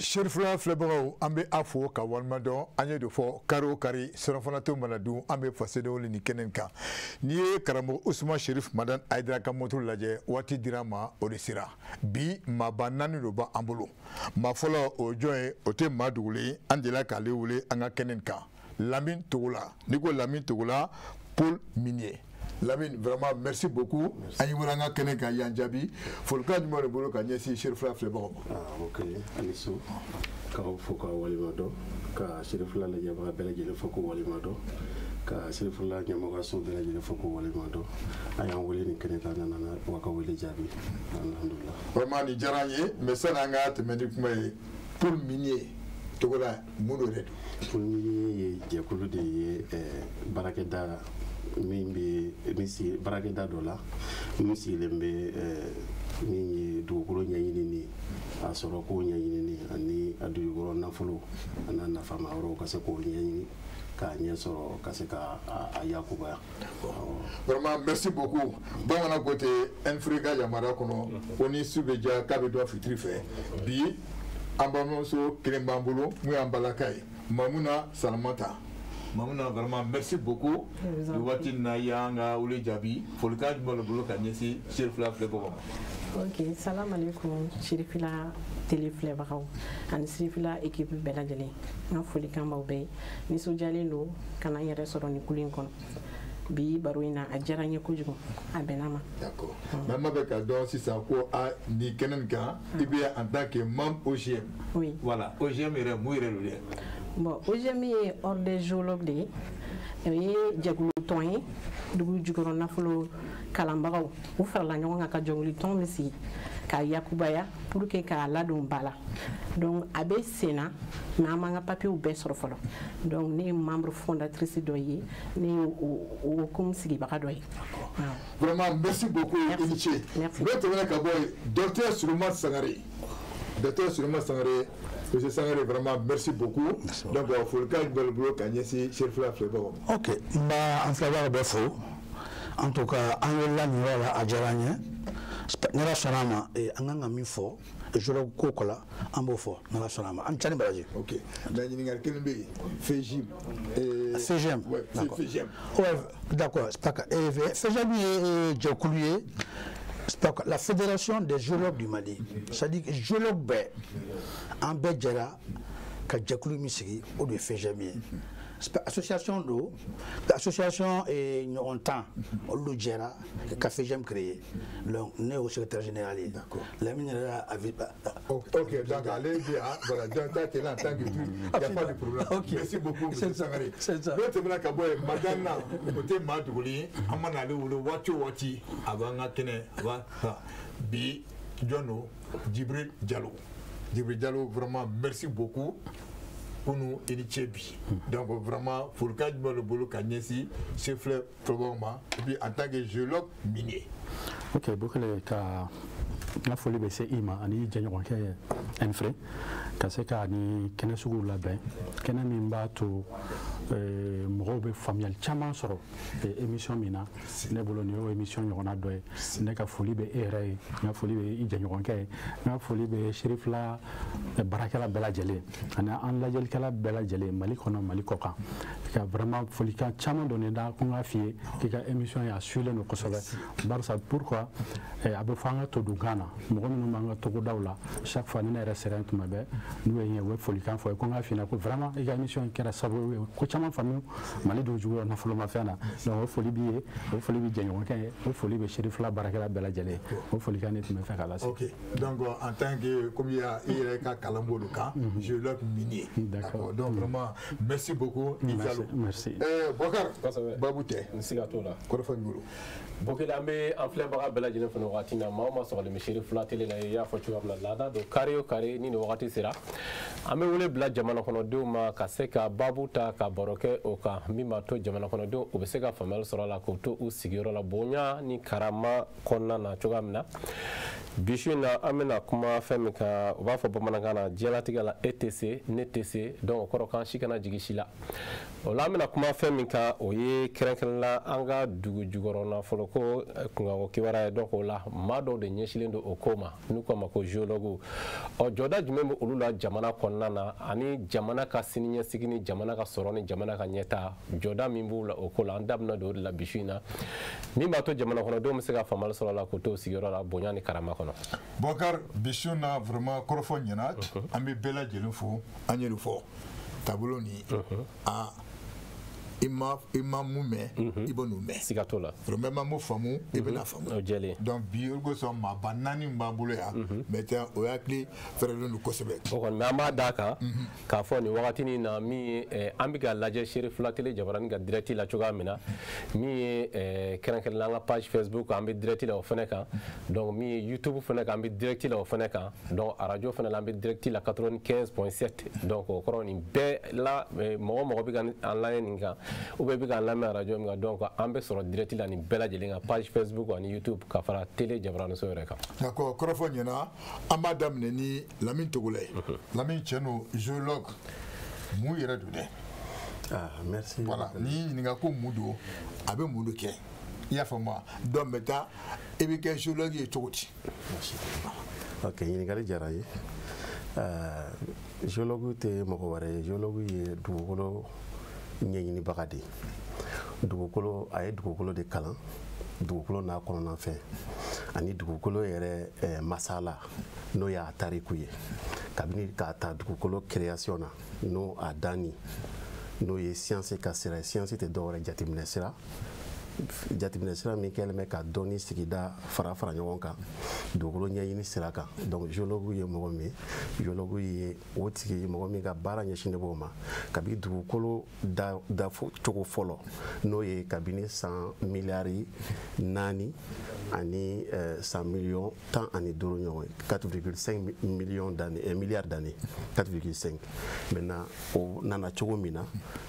Serifila filɛbagaw, an bɛ a fo ka walima dɔn. An ye de fɔ, kari o kari, surafana mana dun, an bɛ fasodenw nin kɛnɛ kan. N'i ye karamɔgɔ Usman Sherif Madani Hayidara ka moto lajɛ, waati dira ma, o de sera. Bi maaba naani de b'an bolo. Maa fɔlɔ, o ye jɔn ye? O tɛ maa dogolen ye, an delila k'ale wele an ka kɛnɛ kan, Lamine Togola. N'i ko Lamine Togola, pôle minier. Lamine, vraiment merci beaucoup. An y'i wele an ka kɛnɛ kan yan, jaabi. Folikan jumɛn de bolo ka ɲɛsin Serifila filɛbagaw ma? Ah, ok, ani so, k'aw fo ka walima dɔn, ka Serifila lajɛbaga bɛɛ lajɛlen fo k'o walima dɔn, ka Serifila ɲɛmɔgɔso bɛɛ lajɛlen fo k'o walima dɔn. A y'an wele nin kɛnɛ kan, nana wa ka wele jaabi, alhamdulilah. Vraiment nin diyara an ye, mais sani an ka tɛmɛ ni kuma ye, pôle minier, Togola, mun de don? Pôle minier ye jɛkulu de ye, baarakɛda min bɛ min sigi baarakɛda dɔ la min sigilen bɛ min ye dugukolo ɲɛɲinini, a sɔrɔ ko ɲɛɲinini, ani a dugukolo nafolo a n'a nafama yɔrɔw, ka se k'o ɲɛɲini k'a ɲɛ sɔrɔ, ka se ka a yakubaya. Vraiment merci beaucoup. Bamanan ko ten, Ɛnfiri ka yamaruya kɔnɔ, ko ni su bɛ diya, k'a bɛ dɔn fitiri fɛ. Bi an balimamuso kelen b'an bolo, mun y'an balaka ye, Mamuna Salamata. Mamuna, vraiment merci beaucoup. Nin waati in na, i y'an ka wele jaabi. Folikan jumɛn de bolo ka ɲɛsin Serifila filɛbagaw ma? Ok, salam alaikum Serifila télé filɛbagaw ani Serifila équipe bɛɛ lajɛlen. N ka folikan b'aw bɛɛ ye. Nisɔndiyalen don ka na n yɛrɛ sɔrɔ nin kulu in kɔnɔ bi. Baro in na, a diyara n ye kojugu, a bɛnna ma. D'accord, mais an b'a fɛ ka dɔn sisan ko a nin kɛnɛ nin kan, i bɛ en tant que membre OGM. Oui. Voilà, OGM yɛrɛ, mun yɛrɛ don dɛ? Bon, OGM ye Ordre des géologues de ye. O ye jɛkulu tɔn ye, dugu jukɔrɔ nafolo kalanbagaw, u farala ɲɔgɔn kan ka jɔnkulu tɔn min sigi k'a yakubaya pour que k'a ladon ba la. Donc a bɛ sen na, mais an m'an ka papiyew bɛɛ sɔrɔ fɔlɔ. Donc ne ye membre fondatrice dɔ ye, ne ye o hukumu sigibaga dɔ ye. Vraiment merci beaucoup. Merci. I ni ce. Merci. N'o tɛmɛna ka bɔ yen, docteur Souleymane Sangare, docteur Souleymane Sangare, monsieur Sangare, vraiment merci beaucoup. Donc folikan jumɛn b'i bolo ka ɲɛsin Serifila filɛbagaw ma? Ok, n b'a an filɛbagaw bɛɛ fo. En tout cas, an welela nin yɔrɔ la, a diyara an ye. Ni Ala sɔnna a ma, an kan ka min fɔ géologue ko kɔ la, an b'o fɔ, ni Ala sɔnna a ma. An ca ni baraji. Ok, mais ɲininkali kelen bɛ yen, FGM. FGM. Ouais. D'accord. FGM. Ouais, d'accord. C'est pas que FGM ye jɛkulu ye, c'est pas que la Fédération des géologues du Mali, c'est-à-dire que géologue bɛɛ, an bɛɛ jɛra ka jɛkulu min sigi, o de ye FGM ye. Association don, association ɲɔgɔn 10, olu de jɛra ka FGM créer. Donc ne y'o secrétaire général ye. Lamine yɛrɛ a Ok, donc allez bien, voilà, donc toi tu es là en tant que tu, il n'y a pas de problème. Ok. Merci beaucoup, monsieur C'est ça. Sangare. C'est ça. N'o tɛmɛna ka bɔ yen, madame na, o tɛ maa dogolen ye, an mana ale wele waati o waati, a b'an ka kɛnɛ, a b'a ta. Bi, jɔn don? Djibril Diallo. Djibril Diallo, vraiment merci beaucoup. Kunu i ni ce bi. Donc vraiment, folikan jumɛn de bolo ka ɲɛsin Sefilɛ filɛbagaw ma, et puis en tant que géologue minier? Ok, Bukele, ka n ka foli bɛ se i ma ani i jɛɲɔgɔnkɛ Ɛnfrɛ, ka se ka ni kɛnɛ suguw labɛn, kɛnɛ min b'a to mɔgɔw bɛ faamuyali caman sɔrɔ émission min na. Ne bolo, nin y'o émission ɲɔgɔnna dɔ ye. Ne ka foli bɛ e yɛrɛ ye, n ka foli bɛ i jɛɲɔgɔnkɛ ye, n ka foli bɛ Serifila baarakɛla bɛɛ lajɛlen ani an lajɛlikɛla bɛɛ lajɛlen, Mali kɔnɔ, Mali kɔ kan. Ka vraiment folikan caman don ne da ko n k'a f'i ye k'i ka émission ye, a suilen don kosɛbɛ. Barisa pourquoi? A bɛ fɔ an ka todunkan na, mɔgɔ minnu b'an ka togodaw la, chaque fois ni ne yɛrɛ sera yen, tuma bɛɛ n'u ye n ye, u bɛ folikan fɔ ye ko n k'a f'i ɲɛna ko vraiment i ka émission kɛra sababu ye ko caman faamu Mali dugu jukɔrɔ nafolomafɛn na. Donc o foli b'i ye, o foli bɛ jɛɲɔgɔnkɛ ye, o foli bɛ Serifila baarakɛla bɛɛ lajɛlen ye. O folikan ne tun bɛ fɛ k'a lase. Ok, donc en tant que, comme il y a i yɛrɛ ka kalan b'olu kan, géologue minier. D'accord. Donc vraiment merci beaucoup. Merci, Diallo. merci. Bokar. Kosɛbɛ. Babu tɛ. N siga t'o la. Kɔrɔfɔ b'i bolo. Bokele, an bɛ an filɛbaga bɛɛ lajɛlen fo nin wagati na. Maa o maa sɔgɔlen bɛ Serifila télé la, i y'a fɔ cogoya min na, laada don, kari o kari ni nin wagati sera, an bɛ wele bila jamana kɔnɔdenw ma ka se ka baabu ta ka baro kɛ o kan, min b'a to jamana kɔnɔdenw u bɛ se ka faamuyali sɔrɔ a la, k'u to u sigiyɔrɔ la bonya ni karama kɔnɔna na cogoya min na. Bi su in na an bɛna kuma fɛn min kan, u b'a fɔ bamanankan na diɲɛlatigɛ la e tɛ se ne tɛ se, donc o kɔrɔ k'an si kana jigin si la. O la an bɛna kuma fɛn min kan, o ye kɛrɛnkɛrɛnla an ka dugu jukɔrɔ nafolo ko kunkanko kibaruya ye. Donc o la maa dɔw de ɲɛsinnen don o ko ma n'u k'a ma ko géologue. Ɔ jɔda jumɛn bɛ olu la jamana kɔnɔna na ani jamana ka siniɲɛsigi ni jamana ka sɔrɔ ni jamana ka ɲɛtaa, jɔda min b'u la o ko la, an da bɛna don o de la bi su in na, min b'a to jamana kɔnɔdenw bɛ se ka faamuyali sɔrɔ a la k'u to sigiyɔrɔ la bonya ni karama kɔnɔ. Bɔkari, bi su in na vraiment kɔrɔfɔ ɲɛna, an bɛ bɛɛ lajɛlen fo, an ye nin fɔ taabolo nin a i ma mun mɛn, i bɛ n'o mɛn. Siga t'o la. Vraiment i ma mun faamu, i bɛna faamu. O jɛlen. Donc bi o kosɔn maaba naani min b'an bolo yan, maintenant o hakili fɛrɛlen don kosɛbɛ. O kɔni, mais an b'a d'a kan k'a fɔ nin wagatinin na min ye an bɛ ka lajɛ Seere Fula Tele Jabaranin ka direct la cogoya min na, min ye kɛrɛnkɛrɛnnenya an ka page Facebook an bɛ direct la o fɛnɛ kan, donc min ye YouTube fɛnɛ kan an bɛ direct la o fɛnɛ kan, donc radio fɛnɛ la an bɛ direct la 95.7. Donc o kɔrɔ nin bɛɛ la mɔgɔ o mɔgɔ bɛ ka an lajɛ nin kan ou bien bɛ k'an lamɛn radio min kan, donc an bɛ sɔrɔ direct la nin bɛɛ lajɛlen kan, page Facebook ani YouTube ka fara télé Jabaraninso yɛrɛ kan. D'accord, kɔrɔfɔ ɲɛna, an b'a daminɛ ni Lamine Togola ye. Lamine cɛ don, géologue mun yɛrɛ don dɛ? Ah, merci. Voilà, n'i ɲininka ko mun don, a bɛ mun de kɛ, i y'a faamu wa? Donc maintenant e bɛ kɛ géologue ye cogo di? Ok, ɲininkali diyara n ye. Géologue tɛ mɔgɔ wɛrɛ ye, géologue ye dugukolo ɲɛɲinibaga de ye. Dugukolo, a ye dugukolo de kalan, dugukolo n'a kɔnɔna fɛn ani dugukolo yɛrɛ masala n'o y'a tariku ye, kabini k'a ta dugukolo création na n'o a danni, n'o ye science ka sira ye. Science tɛ dɔwɛrɛ jateminɛ sira, jateminɛ sira min kɛlen bɛ ka dɔnni sigida fara fara ɲɔgɔn kan dugukolo ɲɛɲini sira kan. Donc géologue ye mɔgɔ min ye, géologue ye o tigi ye mɔgɔ min ka baara ɲɛsinnen b'o ma kabi dugukolo da cogo fɔlɔ, n'o ye kabini san miliyari 4 ani san miliyɔn 15 ɲɔgɔn ye, 4,5 millions d'années, milliards d'années, 4,5. Maintenant o nana cogo min na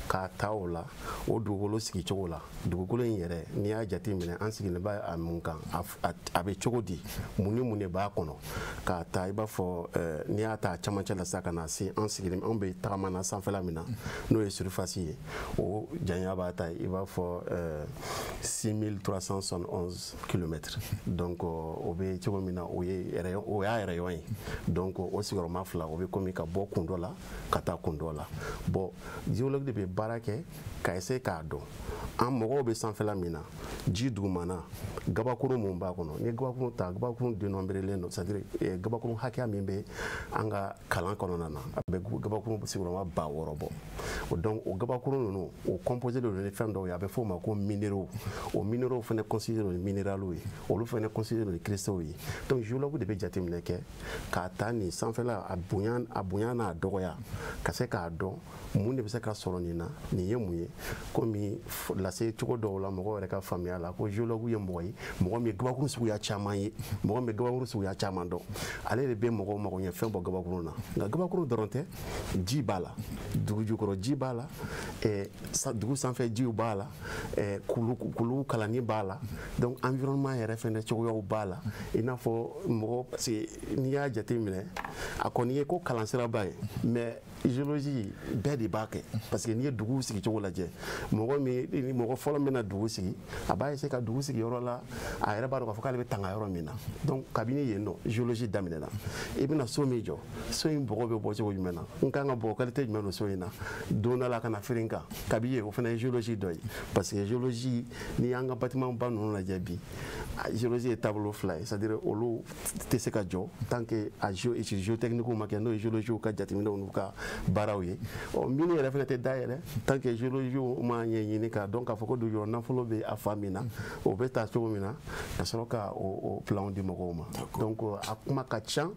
k'a ta o la, o dugukolo sigi cogo la, dugukolo in yɛrɛ n'i y'a jateminɛ an sigilen b'a a mun kan, a bɛ cogo di, mun ni mun de b'a kɔnɔ, k'a ta i b'a fɔ n'i y'a ta a camancɛ la sisan ka na se an sigilen anw bɛ tagama na sanfɛla min na n'o ye surface ye, o janya b'a ta i b'a fɔ 6371 kilomètres. Donc o bɛ cogo min na, o ye o y'a rayon ye. Donc o sigiyɔrɔma fila o bɛ komi ka bɔ kun dɔ la ka taa kun dɔ la. Bon, géologue de bɛ baara kɛ ka essayer k'a dɔn an mɔgɔw bɛ sanfɛla min na, ji dugumana gabakuru mun b'a kɔnɔ. Ni gabakuru ta, gabakuru dénombrelen don, c'est à dire gabakuru hakɛya min bɛ an ka kalan kɔnɔna na, a bɛ gabakuru sigiyɔrɔma 6000 bɔ. Donc o gabakuru ninnu o composé don ni fɛn dɔw ye, a bɛ f'o ma ko minéraux. O minéraux fana considéré don ni minéraux ye, olu fana considéré don ni cristaux ye. Donc géologue de bɛ jateminɛ kɛ k'a ta nin sanfɛla a bonya n'a dɔgɔya ka se k'a dɔn mun de bɛ se ka sɔrɔ nin na, nin ye mun ye. Komi lase cogo dɔw la mɔgɔw yɛrɛ ka faamuya la ko géologue ye mɔgɔ ye, mɔgɔ min ye gabakuru suguya caman ye, mɔgɔ min bɛ gabakuru suguya caman dɔn, ale de bɛ mɔgɔw mago ɲɛ fɛn bɔ gabakuru na. Nka gabakuru dɔrɔn tɛ, ji b'a la, dugu jukɔrɔ ji b'a la, dugu sanfɛ jiw b'a la, kulu kalanni b'a la, donc environnement yɛrɛ fɛnɛ cogoyaw b'a la. I n'a fɔ mɔgɔ, parce que n'i y'a jateminɛ a kɔni ye ko kalansiraba ye, mais géologie bɛɛ de b'a kɛ, parce que n'i ye dugu sigi cogo lajɛ, mɔgɔ min mɔgɔ fɔlɔ min bɛna dugu sigi, a b'a essayer ka dugu sigi yɔrɔ la a yɛrɛ b'a dɔn k'a fɔ k'ale bɛ tanga yɔrɔ min na. Donc kabini yen nɔ géologie daminɛna. I bɛna so min jɔ, so in bɔgɔ bɛ bɔ cogo jumɛn na, n kan ka bɔgɔ qualité jumɛn don so in na, don dɔ la ka na feere n kan, kabi yen o fana ye géologie dɔ ye. Parce que géologie, n'i y'an ka bâtiment ba ninnu lajɛ bi, géologie ye taabolo fila ye, c'est à dire olu tɛ se ka jɔ tant que a étude géotechnique ma kɛ, n'o ye géologie ka jateminɛw n'u ka baaraw ye. Ɔ mine yɛrɛ fana tɛ dayɛlɛ tant que géologie ma ɲɛɲini k'a dɔn k'a fɔ ko dugujukɔrɔ nafolo bɛ a fan min na, o bɛ ta cogo min na ka sɔrɔ ka o plan di mɔgɔw ma. Donc a kuma ka ca,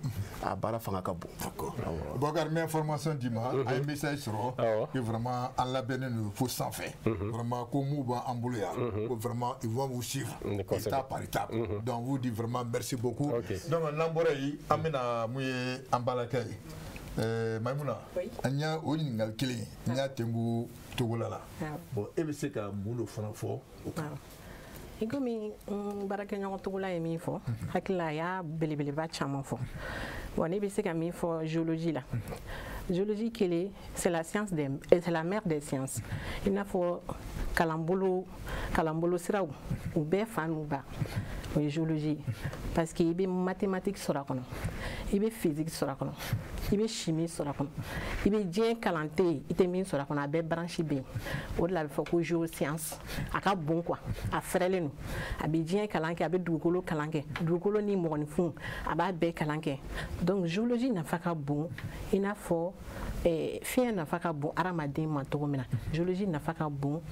a baara fanga ka bon. D'accord. Bɔkari, n bɛ information d'i ma, an ye message sɔrɔ que vraiment an labɛnnen don fo sanfɛ. Vraiment ko mun b'an bolo yan, ko vraiment ils vont vous suivre étape par étape. Donc on vous dit vraiment merci beaucoup. Donc n'an bɔra yen, an bɛna mun ye an balakɛ ye. Maïmouna, an y'a o ɲininkali kelen n y'a tengu Togola la. Bon, e bɛ se ka mun de fana fɔ o kan? I komi n baarakɛɲɔgɔn Togola ye min fɔ, hakili la a y'a belebeleba caman fɔ. Bon, ne bɛ se ka min fɔ géologie la, géologie kelen, c'est la science des c'est la mère des sciences. I n'a fɔ kalanbolo siraw, u bɛɛ fa n'u ba, o ye géologie ye, parce que i bɛ mathématique sɔrɔ a kɔnɔ, i bɛ physique sɔrɔ a kɔnɔ, i bɛ chimie sɔrɔ a kɔnɔ, i bɛ diɲɛ kalan tɛ yen i tɛ min sɔrɔ a kɔnɔ, a bɛɛ branche bɛ yen. O de la a bɛ fɔ ko géoscience. A ka bon quoi, a fɛrɛlen don, a bɛ diɲɛ kalan kɛ, a bɛ dugukolo kalan kɛ, dugukolo ni mɔgɔninfinw, a b'a bɛɛ kalan kɛ. Donc géologie nafa ka bon, i n'a fɔ fiɲɛ nafa ka bon hadamaden ma cogo min na, géologie nafa ka bon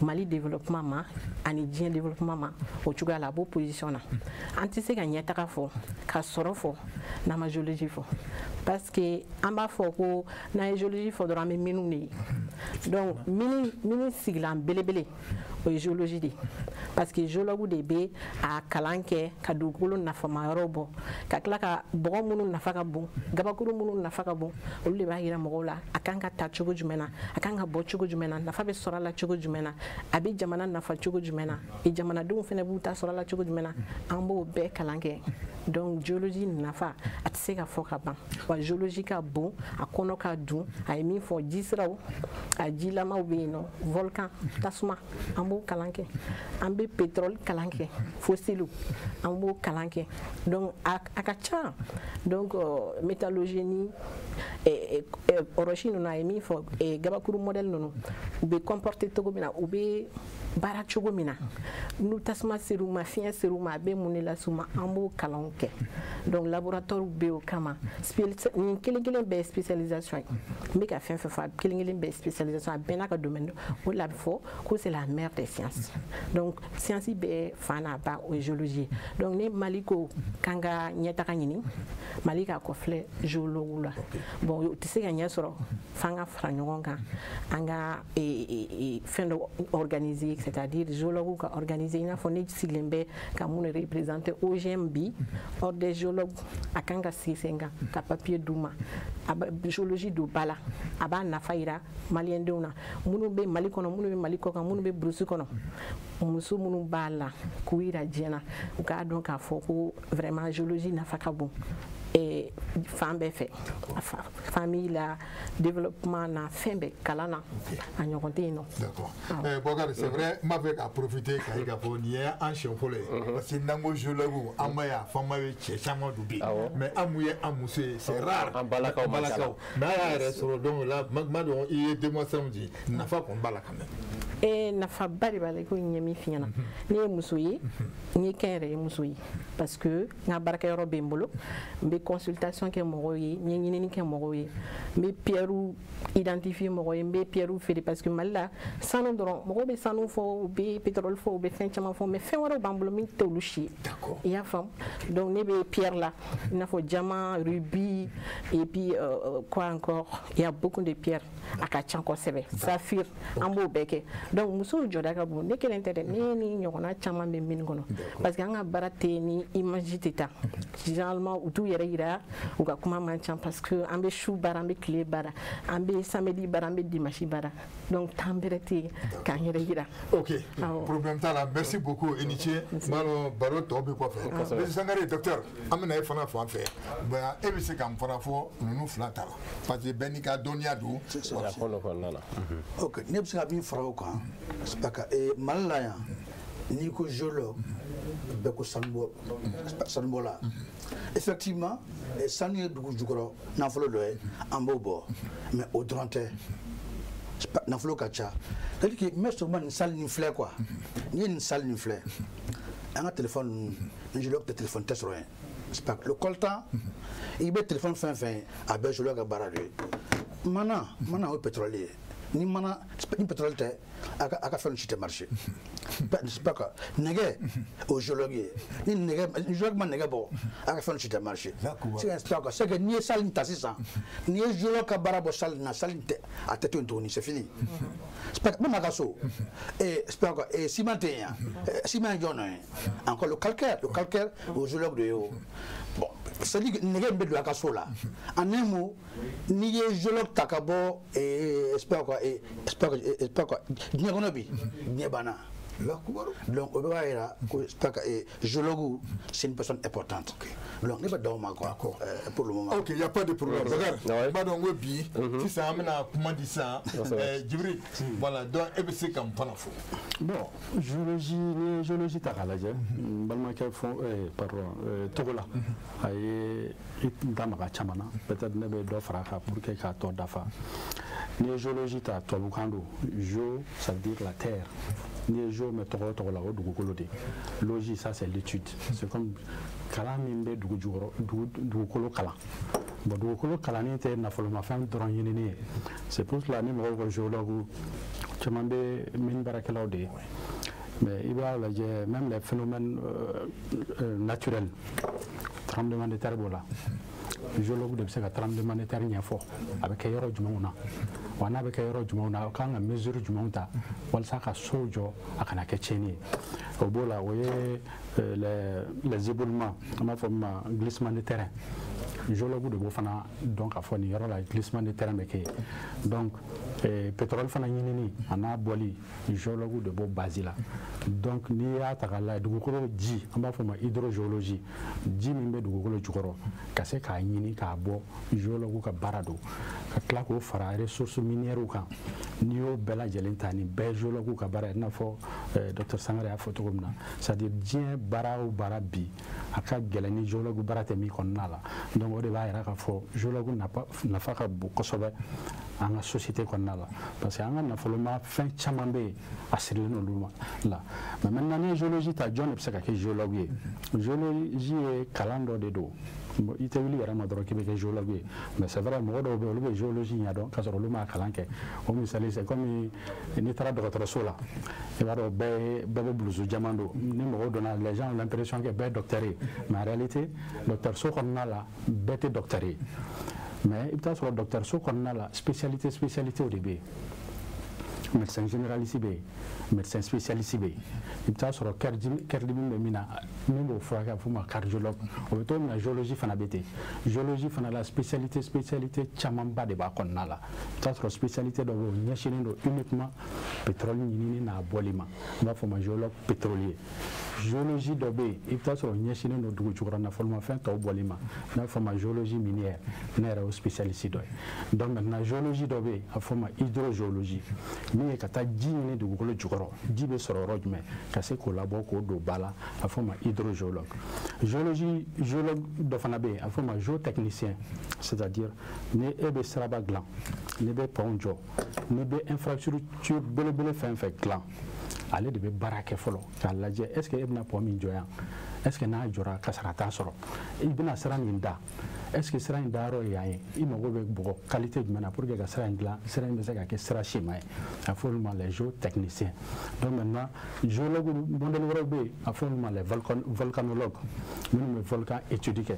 Mali développement ma ani diɲɛ développement ma o cogoya la. A b'o position na. An tɛ se ka ɲɛtaga fɔ ka sɔrɔ fɔ n'an ma géologie fɔ, parce que an b'a fɔ ko n'an ye géologie fɔ dɔrɔn, an bɛ mines de ye. Donc mine sigilan belebele, o ye géologie de ye, parce que géologue de bɛ a kalan kɛ ka dugukolo nafama yɔrɔw bɔ, ka tila ka bɔgɔ minnu nafa ka bon, gabakuru minnu nafa ka bon, olu de b'a yira mɔgɔw la a kan ka ta cogo jumɛn na, a kan ka bɔ cogo jumɛn na, nafa bɛ sɔrɔ a la cogo jumɛn na, a bɛ jamana nafa cogo jumɛn na, jamanadenw fana b'u ta sɔrɔ a la cogo jumɛn na. An b'o bɛɛ kalan kɛ. Donc géologie nafa, a tɛ se ka fɔ ka ban. Wa géologie ka bon, a kɔnɔ ka dun. A ye min fɔ, jisiraw, a jilamaw bɛ yen nɔ, volcan, tasuma, an b'o kalan kɛ. An bɛ pétrole kalan kɛ, fossile, an b'o kalan kɛ. Donc a ka ca. Donc métallurgie ni roche ninnu, a ye min fɔ, gabakuru modèle ninnu, u bɛ comporter cogo min na, u bɛ baara cogo min na, n'u tasuma ser'u ma, fiɲɛ ser'u ma, a bɛ mun de las'u ma, an b'o kalanw kɛ. Donc laboratoire bɛ o kama. Nin kelen kelen bɛɛ ye spécialisation ye. N bɛ ka fɛn fɛn fɔ, a kelen kelen bɛɛ ye spécialisation, a bɛɛ n'a ka domaine. O de la a bɛ fɔ ko c'est la mère des sciences. Donc science bɛɛ fa n'a ba, o ye géologie ye. Donc ni Mali ko k'an ka ɲɛtaga ɲini, Mali k'a kɔfilɛ géologue la. Bon, o tɛ se ka ɲɛ sɔrɔ f'an ka fara ɲɔgɔn kan, an ka fɛn dɔ organiser, c'est-à-dire géologue ka organiser. I n'a fɔ ne sigilen bɛ ka mun représenter, OGM bi, ordre des géologues, a kan ka sigi sen kan ka papier d'u ma, a bɛ géologie don ba la, a b'a nafa yira maliyɛndenw na, minnu bɛ Mali kɔnɔ, minnu bɛ Mali kɔ kan, minnu bɛ brousse kɔnɔ, muso minnu b'a la, k'u yira diɲɛ na, u k'a dɔn k'a fɔ ko vraiment géologie nafa ka bon fan bɛɛ fɛ, famille la, développement na, fɛn bɛɛ, kalan na, a ɲɔgɔn tɛ yen nɔ. D'accord. Bokar, c'est vrai, n b'a fɛ ka profiter k'a ye k'a fɔ nin ye an siɲɛ fɔlɔ ye, parce que n'an ko géologue, an b'a ye a fanba ye cɛ caman don bi, mais an mun ye an muso ye, c'est rare. An balakaw ma ca. Mais a y'a yɛrɛ sɔrɔ. Donc là, ma dɔn i ye démonstration di, nafa kɔni b'a la quand même. Nafaba de b'a la. I ko n ye min f'i ɲɛna, ne ye muso ye, n ye kɛnyɛrɛye muso ye, parce que n ka baarakɛyɔrɔ bɛ n bolo, n bɛ consultation kɛ mɔgɔw ye, n ye ɲinini kɛ mɔgɔw ye, n bɛ pierre identifier mɔgɔw ye, n bɛ pierre feere, parce que Mali la, sanu dɔrɔn, mɔgɔw bɛ sanu fɔ, u bɛ pétrole fɔ, u bɛ fɛn caman fɔ, mais fɛn wɛrɛw b'an bolo min tɛ olu si ye. I y'a faamu? Donc ne bɛ pierre la, i n'a fɔ diamant, rubis, et puis quoi encore, il y a beaucoup de pierres, a ka ca kosɛbɛ, saphir, an b'o bɛɛ kɛ. Donc musow jɔda ka bon. Ne kelen tɛ dɛ, ne ni ɲɔgɔnna caman bɛ min kɔnɔ, parce que an ka baara tɛ ni image tɛ taa. Généralement u t'u yɛrɛ yira, u ka kuma man ca, parce que an bɛ su baara, an bɛ tile baara, an bɛ samedi baara, an bɛ dimanche baara, donc temps bɛrɛ tɛ yen k'an yɛrɛ yira. Ok, problème t'a la. Merci beaucoup, i ni ce. N b'a dɔn baro tɔ bɛ kɔfɛ. Monsieur Sangare, docteur, an bɛna e fana fan fɛ. Bon, e bɛ se ka n fana fɔ ninnu fila ta la, parce que bɛɛ n'i ka dɔnniya don. Kɔnɔna na. Ok, ne bɛ se ka min fara o kan, c'est parce que Mali la yan, n'i ko géologue, bɛɛ ko sanubɔ, sanubɔla. Effectivement, sanu ye dugu jukɔrɔ nafolo dɔ ye, an b'o bɔ, mais o dɔrɔn tɛ, nafolo ka ca. C'est à dire que n bɛ seulement nin salle nin filɛ quoi, n'i ye nin salle nin filɛ, an ka téléphone ninnu, ni géologue tɛ, téléphone tɛ sɔrɔ yen. C'est pas le coltan, i bɛ téléphone fɛn fɛn ye, a bɛɛ géologue ka baara de ye. Mana, o ye pétrole ye. Ni mana ni pétrole tɛ, a ka fɛn si tɛ marcher. C'est pas quoi, nɛgɛ, o géologue ye. Ni nɛgɛ, ni géologue ma nɛgɛ bɔ, a ka fɛn si tɛ marcher. C'est pas quoi, c'est que n'i ye salle nin ta sisan, n'i ye géologue ka baara bɔ salle nin na, salle nin tɛ, a tɛ to yen tuguni, c'est fini. C'est pas même a ka so et c'est pas quoi, et ciment tɛ yen yan, ciment ye jɔn nɔ ye? Encore le calcaire, le calcaire, o géologue de ye o. Bon, c'est à dire que nɛgɛ min bɛ don a ka so la, en un mot, n'i ye géologue ta ka bɔ, c'est pas quoi, c'est pas quoi, c'est pas quoi, diɲɛ kɔnɔ bi, diɲɛ banna. Donc o bɛɛ b'a yira ko géologue, c'est une personne importante. Donc ne bɛ d'aw ma quoi, pour le moment. Ok, il y a pas de problème. Bakari, n b'a dɔn ko bi sisan an bɛna kuma di sisan Djibril. Voilà, donc e bɛ se ka mun fana fɔ? Bon, géologie, ni ye géologie ta k'a lajɛ, n balimakɛ fɔ, pardon, Togola, a ye i da maga caman na, peut-être ne bɛ dɔ fara a kan pour que k'a tɔ dafa. N'i ye géologie ta, tubabukan don, géo, ça veut dire la terre. N'i ye géo mɛn tɔgɔ o tɔgɔ la, o dugukolo de. Logie, ça c'est l'étude. C'est comme kalan min bɛ dugu jukɔrɔ, dugukolo kalan. Bon, dugukolo kalanni tɛ nafolomafɛn dɔrɔn ɲinini ye. C'est pour cela ni mɔgɔw ko géologue, caman bɛ mine baarakɛlaw de ye. Mais i b'a lajɛ, même les phénomènes naturels, tremblement de terre b'o la. Géologue de bɛ se ka tremblement de terre ɲɛfɔ, a bɛ kɛ yɔrɔ jumɛnw na, wa n'a bɛ kɛ yɔrɔ jumɛnw na, a kan ka mesure jumɛnw ta walasa ka sow jɔ a kana kɛ tiɲɛni ye. O b'o la, o ye les éboulements, an b'a fɔ min ma glissement de terrain. Géologue de b'o fana dɔn k'a fɔ nin yɔrɔ la glissement de terrain bɛ kɛ yen. Donc pétrole fana ɲinini a n'a bɔli, géologue de b'o base la. Donc n'i y'a ta k'a lajɛ, dugukolo ji, an b'a fɔ o ma hydrogéologie, ji min bɛ dugukolo jukɔrɔ ka se k'a ɲini k'a bɔ, géologue ka baara don. Ka tila k'o fara ressources minières kan, n'i y'o bɛɛ lajɛlen ta, nin bɛɛ géologue ka baara ye. I n'a fɔ docteur Sangare y'a fɔ cogo min na, c'est à dire diɲɛ baara o baara bi, a ka gɛlɛn ni géologue baara tɛ min kɔnɔna la. Donc o de b'a yira k'a fɔ géologue nafa ka bon kosɛbɛ an ka société kɔnɔna la, parce que an ka nafoloma fɛn caman bɛ yen, a sirilen don olu la. Mais maintenant, n'i ye géologie ta, jɔn de bɛ se ka kɛ géologue ye? Géologie ye kalan dɔ de don, i tɛ wuli yɛrɛ ma dɔrɔn k'i bɛ kɛ géologue ye. Mais c'est vrai, mɔgɔ dɔw bɛ yen, olu bɛ géologie ɲɛdɔn k'a sɔrɔ olu m'a kalan kɛ. O misali, c'est comme n'i taara dɔgɔtɔrɔso la, i b'a dɔn bɛɛ bɛ blouse jɛman don, ni mɔgɔw donna, les gens ont l'impression que bɛɛ ye docteur ye, mais en réalité dɔgɔtɔrɔso kɔnɔna la, bɛɛ tɛ docteur ye. Mais i bɛ taa sɔrɔ dɔgɔtɔrɔso kɔnɔna la, spécialité spécialité de bɛ yen. Médecin généraliste bɛ yen, médecin spécialiste bɛ yen. I bɛ taa sɔrɔ kɛridimi bɛ min na, min b'o furakɛ, a bɛ f'o ma cardiologue. O bɛ cogo min na, géologie fana bɛ ten. Géologie fana la, spécialité spécialité camanba de b'a kɔnɔna la. I bɛ taa sɔrɔ spécialité dɔ bɛ yen, o ɲɛsinnen don uniquement pétrole ɲinini n'a bɔli ma, n b'a fɔ o ma géologue pétrolier. Géologie dɔ bɛ yen, i bɛ taa sɔrɔ o ɲɛsinnen don dugu jukɔrɔ nafolomafɛn tɔw bɔli ma, n b'a fɔ o ma géologie minière, ne yɛrɛ y'o spécialiste dɔ ye. Donc maintenant, géologie dɔ bɛ yen, a bɛ fɔ o ma hydrogéologie, min ye ka taa ji ɲini dugukolo jukɔrɔ, ji bɛ sɔrɔ yɔrɔ jumɛn, ka se k'o labɔ k'o don ba la, a bɛ fɔ o ma hydrogéologue. Géologie, géologue dɔ fana bɛ yen, a bɛ fɔ o ma géotechnicien, c'est-à-dire ni e bɛ siraba dilan, n'i bɛ pont jɔ, n'i bɛ infrastructure belebele fɛn fɛn dilan, ale de bɛ baara kɛ fɔlɔ k'a lajɛ est ce que e bɛna pont min jɔ yan, est ce que n'a jɔra kasara t'a sɔrɔ, i bɛna sira min da, est ce que sira in dayɔrɔ ye yan ye, i mago bɛ bɔgɔ qualité jumɛn na pour que ka sira in dilan, sira in bɛ se ka kɛ sira sima ye, a fɔ olu ma les géotechniciens. Donc maintenant, géologue modèle wɛrɛw bɛ yen, a fɔ olu ma les volcanologues, minnu bɛ volcan étude kɛ.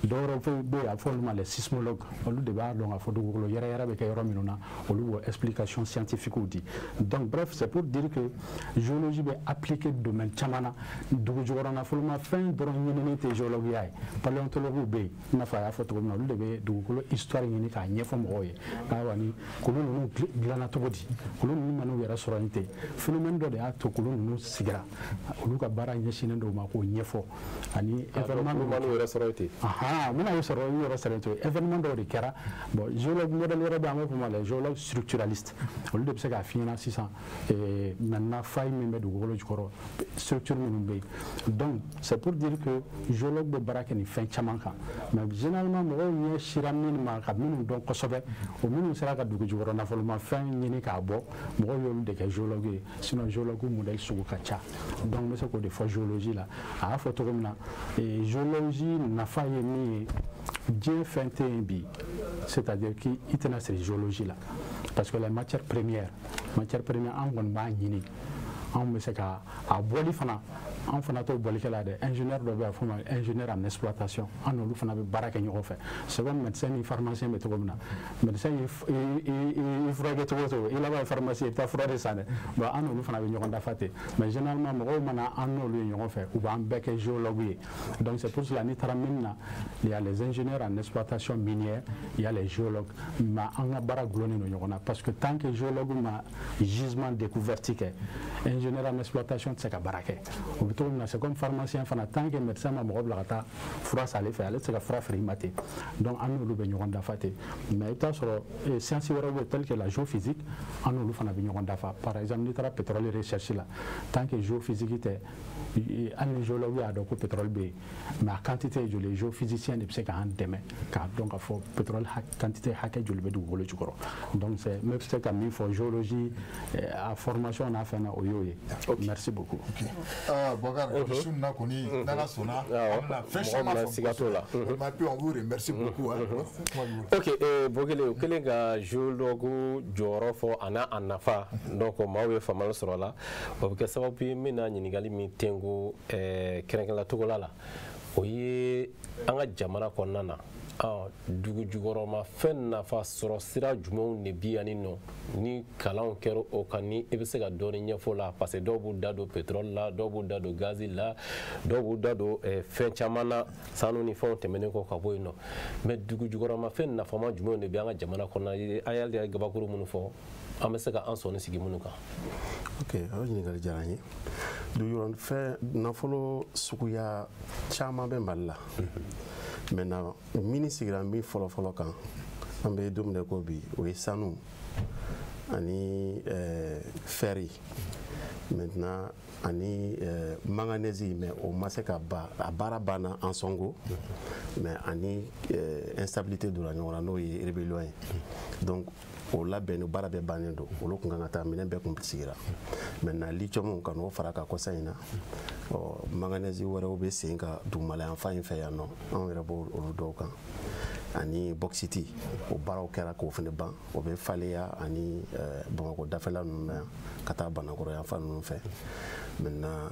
Dɔwɛrɛw bɛ yen, a fɔ olu ma les sismologues, olu de b'a dɔn k'a fɔ dugukolo yɛrɛ yɛrɛ bɛ kɛ yɔrɔ minnu na, olu b'o explication scientifique di. Donc bref, c'est pour dire que géologie bɛ appliquer domaine caman na. Dugu jukɔrɔ nafolomafɛn dɔrɔn ɲinini tɛ géologue ya ye. Paléontologue bɛ yen, i n'a fɔ a y'a fɔ cogo min na, olu de bɛ dugukolo histoire ɲini k'a ɲɛfɔ mɔgɔw ye. Ayiwa, ni kulu ninnu dilanna cogo di, kulu ninnu ma n'u yɛrɛ sɔrɔ yen ten, phénomène dɔ de y'a to kulu ninnu sigira, olu ka baara ɲɛsinnen don o ma k'o ɲɛfɔ. Ani événement dɔw ma n'u yɛrɛ sɔrɔ yen ten. Ahan, mun y'a sɔrɔ u yɛrɛ sɔrɔ yen ten, événement dɔw de kɛra. Bon, géologue modèle wɛrɛ bɛ yen, an b'a fɔ o ma les géologues structuralistes, olu de bɛ se k'a f'i ɲɛna sisan maintenant faille min bɛ dugukolo jukɔrɔ, structure minnu bɛ yen. Donc c'est pour dire que géologue bɛ baara kɛ nin fɛn caman kan, mais généralement mɔgɔw ɲɛ sira min ma ka minnu dɔn kosɛbɛ, o minnu sera ka dugu jukɔrɔ nafolomafɛn ɲini k'a bɔ, mɔgɔw y'olu de kɛ géologue ye. Sinon géologue modèle sugu ka ca. Donc n bɛ se k'o de fɔ géologie la. A y'a fɔ cogo min na, géologie nafa ye min ye, diɲɛ fɛn tɛ yen bi, c'est-à-dire k'i tɛna siri géologie la, parce que la matière première, an kɔni b'a ɲini, anw bɛ se ka a bɔli fana An fana t'o balikɛla dɛ, ingénieur dɔ bɛ yen a fɔ ma ingénieur en exploitation, an n'olu fana bɛ baara kɛ ɲɔgɔn fɛ. C'est comme médecin ni pharmacien bɛ cogo min na, médecin y'i furakɛ cogo o cogo, i laban ye pharmacie i bɛ taa fura de san dɛ. Bon, an n'olu fana bɛ ɲɔgɔn dafa ten, mais généralement mɔgɔw mana an n'olu ye ɲɔgɔn fɛ, u b'an bɛɛ kɛ géologue ye. Donc c'est pour cela n'i taara mine na, il y a les ingénieurs en exploitation minière, il y a les géologues, mais an ka baara gulonnen don ɲɔgɔn na parce que tant que géologue ma gisement découverte kɛ, ingénieur en exploitation tɛ se ka baara kɛ. O bɛ cogo min na, c'est comme pharmacien fana, tant que médecin ma mɔgɔ bila ka taa fura san ale fɛ, ale tɛ se ka fura feere i ma ten. Donc an n'olu bɛ ɲɔgɔn dafa ten. Mais i bɛ taa sɔrɔ science wɛrɛw bɛ tel que la géophysique, an n'olu fana bɛ ɲɔgɔn dafa. Par exemple n'i taara pétrole recherche la, tant que géophysique tɛ, hali ni géologue y'a dɔn ko pétrole bɛ yen, mais a quantité ye joli ye, géophysicien de bɛ se k'an dɛmɛ k'a dɔn k'a fɔ pétrole quantité hakɛ joli bɛ dugukolo jukɔrɔ. Donc c'est n bɛ se ka min fɔ géologie a formation n'a fɛn na, o y'o ye. Merci beaucoup. Boubacar, su na kɔni n'Ala sɔnna an bɛna fɛn caman faamu. Siga t'o la. Et puis on vous remercie beaucoup. Ok, Bokele, o kɛlen ka géologue jɔyɔrɔ fɔ a n'a a nafa, donc maaw ye faamuyali sɔrɔ a la, o bɛ kɛ sababu ye n bɛna ɲininkali min tengo kɛrɛnkɛrɛnla togola la, o ye an ka jamana kɔnɔna na dugu jukɔrɔmafɛn nafa sɔrɔ sira jumɛnw de bi yan nɔ, ni kalanw kɛra o kan, ni i bɛ se ka dɔɔni ɲɛfɔ la, parce que dɔw b'u da don pétrole la, dɔw b'u da don gazi la, dɔw b'u da don fɛn caman na, sanu ni fɛnw tɛmɛnen kɔ ka bɔ yen nɔ. Mais dugu jukɔrɔmafɛn nafama jumɛnw de bɛ an ka jamana kɔnɔna, an y'ale gabakuru minnu fɔ, an bɛ se ka an sɔnni sigi minnu kan? Ok, o ɲininkali diyara n ye. Dugujukɔrɔfɛn nafolo suguya caman bɛ Mali la. Maintenant, mini sigira min fɔlɔ-fɔlɔ kan, an bɛ don min na ko bi, o ye sanu ani fɛri, maintenant ani manganèse, mais o ma se ka ba, a baara banna en Songo, mais ani instabilité donna ɲɔgɔn na, n'o ye rébellion ye. Donc o labɛnni baara bɛɛ bannen don, olu kun kan ka taa minɛn bɛɛ kun sigira. Maintenant lithium ka n'o fara kan kɔsa in na, ɔ manganèse wɛrɛw bɛ sen ka dugumala yanfan in fɛ yan nɔ, anw yɛrɛ b'o olu dɔw kan, ani bauxite, o baaraw kɛra k'o fana ban, o bɛ Faleya ani Bamakɔ dafɛla ninnu na yan ka taa Banakɔrɔ yanfan ninnu fɛ. Maintenant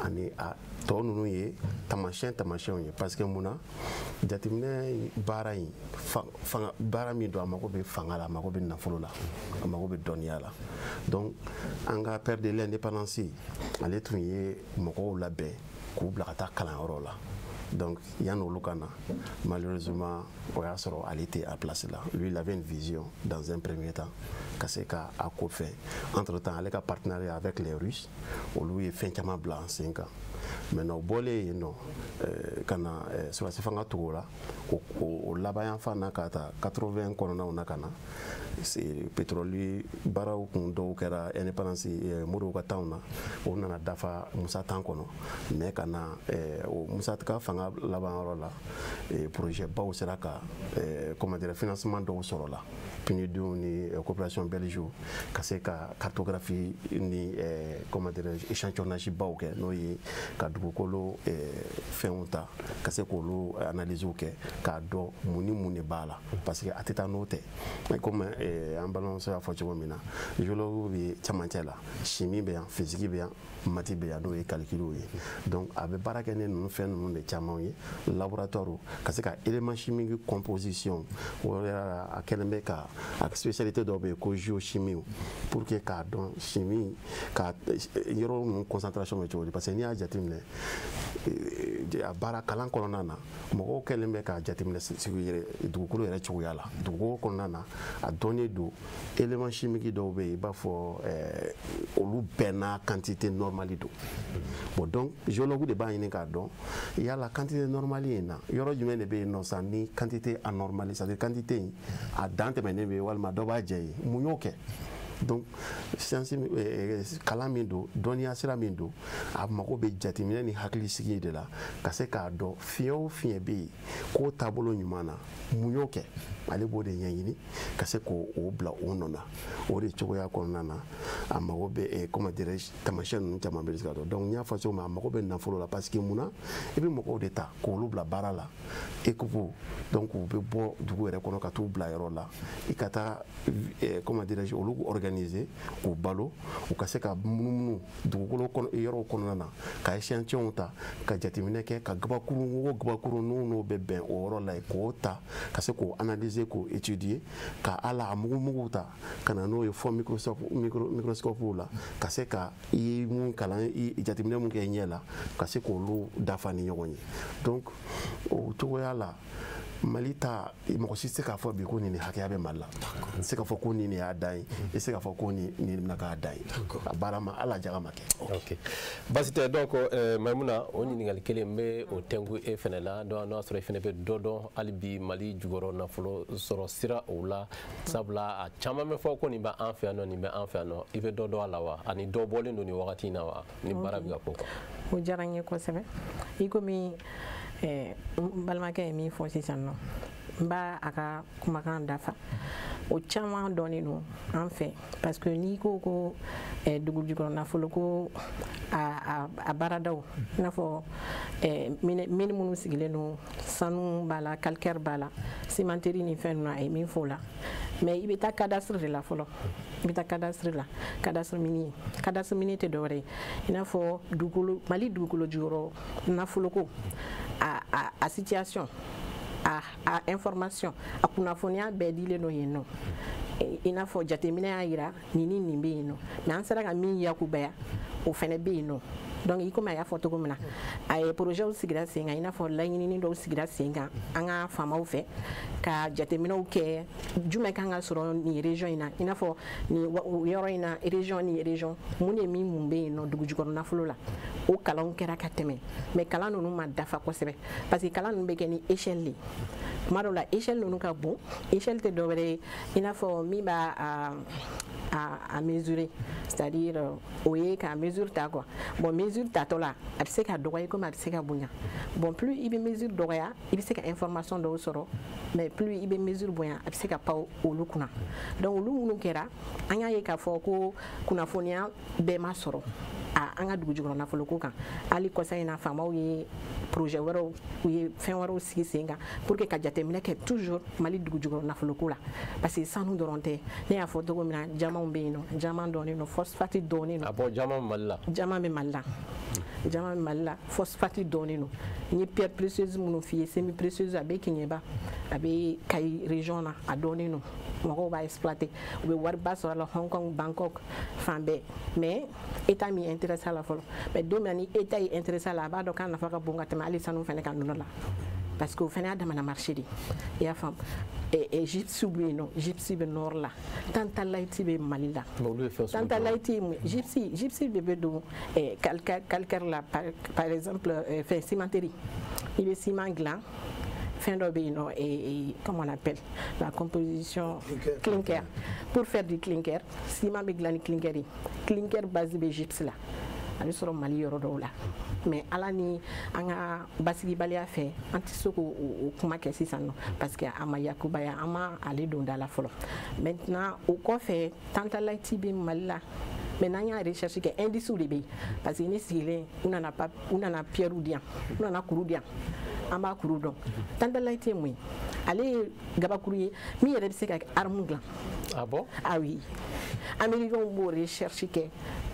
ani a tɔ ninnu ye taamasiyɛnw ye, parce que mun na jateminɛ baara in fanga baara min don, a mago bɛ fanga la, a mago bɛ nafolo la, a mago bɛ dɔnniya la. Donc an ka père de l'indépendance, ale tun ye mɔgɔw labɛn k'u bila ka taa kalanyɔrɔ la. Donc yanni olu ka na, malheureusement o y'a sɔrɔ ale tɛ a place la. Lui, il avait une vision dans un premier temps ka se ka a ko fɛn. Entre temps ale ka partenariat avec les Russes, olu ye fɛn caman bila en sen kan. Maintenant o bɔlen yen nɔ ka na sɔrɔdasi fanga tugu o la, o laban yanfan na ka taa 80 kɔnɔnaw na ka na pétrole baaraw kun dɔw kɛra indépendance Modibo ka temps na, o nana dafa Musa temps kɔnɔ. Mais ka na o Musa ka fanga laban yɔrɔ la, projet baw sera ka comment dire financement dɔw sɔrɔ la, PNUD ni coopération belge, ka se ka cartographie ni comment dire échantillonnage baw kɛ, n'o ye ka dugukolo fɛnw ta ka se k'olu analyse kɛ k'a dɔn mun ni mun de b'a la, parce que a tɛ taa n'o tɛ. Comme an balimamuso y'a fɔ cogo min na, géologue bɛ cɛmancɛ la, chimie bɛ yan, physique bɛ yan, maths bɛ yan, n'o ye calcul ye. Donc a bɛ baara kɛ ni ninnu fɛn ninnu de caman ye, laboratoire ka se ka élément chimique composition, o yɛrɛ a kɛlen bɛ ka a spécialité dɔw bɛ yen ko géochimie, pour que k'a dɔn chimie ka yɔrɔ ninnu concentration bɛ cogo di. Parce que n'i y'a jateminɛ a baara kalan kɔnɔna na, mɔgɔw kɛlen bɛ k'a jateminɛ dugukolo yɛrɛ cogoya la. Dugukolo kɔnɔna na, a dɔnnen don élément chimique dɔw bɛ yen, i b'a fɔ olu bɛɛ n'a quantité normale don. Bon, donc géologue de b'a ɲini k'a dɔn yala quantité normale in na, yɔrɔ jumɛn de bɛ yen nɔ sa ni quantité anormale, c'est à dire quantité in a dan tɛmɛnen bɛ yen walima dɔ b'a jɛ yen, mun y'o kɛ? Donc science kalan min don, dɔnniya sira min don, a mago bɛ jateminɛ ni hakilisigi de la ka se k'a dɔn fiɲɛ o fiɲɛ bɛ yen k'o taabolo ɲuman na, mun y'o kɛ, ale b'o de ɲɛɲini ka se k'o bila o nɔ na. O de cogoya kɔnɔna na, A mago bɛ, comment dirais-je, taamasiyɛn ninnu caman bɛ se ka dɔn. Donc n y'a fɔ cogo min, a mago bɛ nafolo la, parce que mun na, i bɛ mɔgɔw de ta k'olu bila baara la, équipe, donc u bɛ bɔ dugu yɛrɛ kɔnɔ ka t'u bila yɔrɔ la, i ka taa, comment dirais-je, olu organiser k'u balo, u ka se ka munumunu dugukolo kɔnɔ yɔrɔw kɔnɔna na, ka échantillon ta, ka jateminɛ kɛ, ka gabakuru o gabakuru n'o bɛ bɛn o yɔrɔ la yen, k'o ta ka se k'o analyser, k'o étudier, ka ala a mugu-mugu ta ka na n'o ye fɔ microscope la, ka se ka i ye mun kalan, i jateminɛ mun kɛ i ɲɛ la, ka se k'olu dafa ni ɲɔgɔn ye. Donc o cogoya la, Mali ta, mɔgɔ si tɛ se k'a fɔ bi ko nin hakɛya bɛ Mali la. I tɛ se k'a fɔ ko nin y'a dan ye, i tɛ se k'a fɔ ko nin bɛna k'a dan ye. A baara ma ala jaga ma kɛ. Ok, basi tɛ. Donc Maimuna, o ɲininkali kelen n bɛ o tɛnku e fɛnɛ la. Donc n'o y'a sɔrɔ e fɛnɛ bɛ dɔ dɔn hali bi Mali jukɔrɔ nafolo sɔrɔ sira o la, sabula a caman bɛ fɔ ko nin bɛ an fɛ yan nɔ, nin bɛ an fɛ yan nɔ, i bɛ dɔ dɔn a la wa? Ani dɔ bɔlen don nin wagati in na wa? Ni baara bɛ ka k'o kan. O diyara n ye kosɛbɛ. I komi n balimakɛ ye min fɔ sisan nɔ, n b'a a ka kumakan dafa. O caman dɔnnen don an fɛ, parce que n'i ko ko dugu jukɔrɔ nafolo ko a baaradaw, i n'a fɔ mine minnu sigilen don, sanu b'a la, calcaire b'a la, cimenterie ni fɛn ninnu, a ye min fɔ o la. Mais i bɛ taa cadastre de la fɔlɔ, i bɛ taa cadastre la. Cadastre minier, cadastre minier tɛ dɔwɛrɛ ye, i n'a fɔ dugukolo, Mali dugukolo jukɔrɔ nafolo ko a situation, a information, a kunnafoniya bɛɛ dilen don yen nɔ. I n'a fɔ jateminɛ y'a yira nin ni nin bɛ yen nɔ, mais an sera ka min yakubaya, o fɛnɛ bɛ yen nɔ. Donc i komi a y'a fɔ cogo min na, a ye projet sigira sen kan, i n'a fɔ laɲinini dɔw sigira sen kan an ka faamaw fɛ, ka jateminɛw kɛ jumɛn kan ka sɔrɔ nin région in na, i n'a fɔ nin yɔrɔ in na, région ni région, mun de min mun bɛ yen nɔ dugu jukɔrɔ nafolo la. O kalanw kɛra ka tɛmɛ, mais kalan ninnu ma dafa kosɛbɛ, parce que kalan ninnu bɛ kɛ ni échelle de ye. Tuma dɔw la échelle ninnu ka bon, échelle tɛ dɔwɛrɛ ye, i n'a fɔ min b'a a mesurer, c'est-à-dire o ye ka mesure ta quoi. Bon, mesure tatɔ la, a bɛ se ka dɔgɔya komi a bɛ se ka bonya. Bon, plus i bɛ mesure dɔgɔya, i bɛ se ka information dɔw sɔrɔ, mais plus i bɛ mesure bonya, a bɛ se ka pan olu kunna. Donc olu minnu kɛra, an y'a ye k'a fɔ ko kunnafoniya bɛɛ ma sɔrɔ an ka dugu jukɔrɔ nafolo ko kan. Hali kɔsa in na, faamaw ye projet wɛrɛw, u ye fɛn wɛrɛw sigi sen kan pour que ka jateminɛ kɛ toujours Mali dugu jukɔrɔ nafolo ko la, parce que sanu dɔrɔn tɛ. Ne y'a fɔ cogo min na, jamanw bɛ yen nɔ, jaman dɔɔnin don, phosphate dɔɔnin don. Ah bon, jaman bɛ Mali la? Jaman bɛ Mali la, jaman bɛ Mali la, phosphate dɔɔnin don. N ye pierre précieuse minnu f'i ye, semi précieuse, a bɛ Keɲeba, a bɛ Kayi région na, a dɔɔnin don, mɔgɔw b'a exploiter, u bɛ wariba sɔrɔ a la, Hong Kong, Bangkok, fan bɛɛ. Mais état min intéressé a la fɔlɔ, mais don min na ni état ye intéressé a la, a b'a dɔn k'a nafa ka bon ka tɛmɛ hali sanu fɛnɛ kan nɔnɔ la, parce que o fɛnɛ y'a damana marché de ye, i y'a faamu. Gypse bɛ yen nɔ, gypse bɛ nord la, tantalite bɛ Mali la. Tantalite ye mun ye? Gypse de bɛ don calcaire la, par exemple fɛn cimenterie, i bɛ ciment dilan, fɛn dɔ bɛ yen nɔ, comment on appelle la composition, clinker. Pour faire du clinker, ciment bɛ dilan ni clinker ye. Clinker base bɛ gypse la, a bɛ sɔrɔ Mali yɔrɔ dɔw la. Mais ala ni an ka basigibaliya fɛ, an tɛ se k'o kuma kɛ sisan nɔ, parce que a ma yakubaya, an ma ale don da la fɔlɔ. Maintenant o kɔfɛ, tantalite bɛ Mali la, mais n'an y'a recherche kɛ, indice de bɛ yen, parce que ne sigilen, u nana pierre di yan, u nana kuru di yan, an b'a kuru dɔn. Tantalite ye mun ye? Ale ye gabakuru ye min yɛrɛ bɛ se ka arme dilan. Ah bon? Ah oui, américains b'o recherche kɛ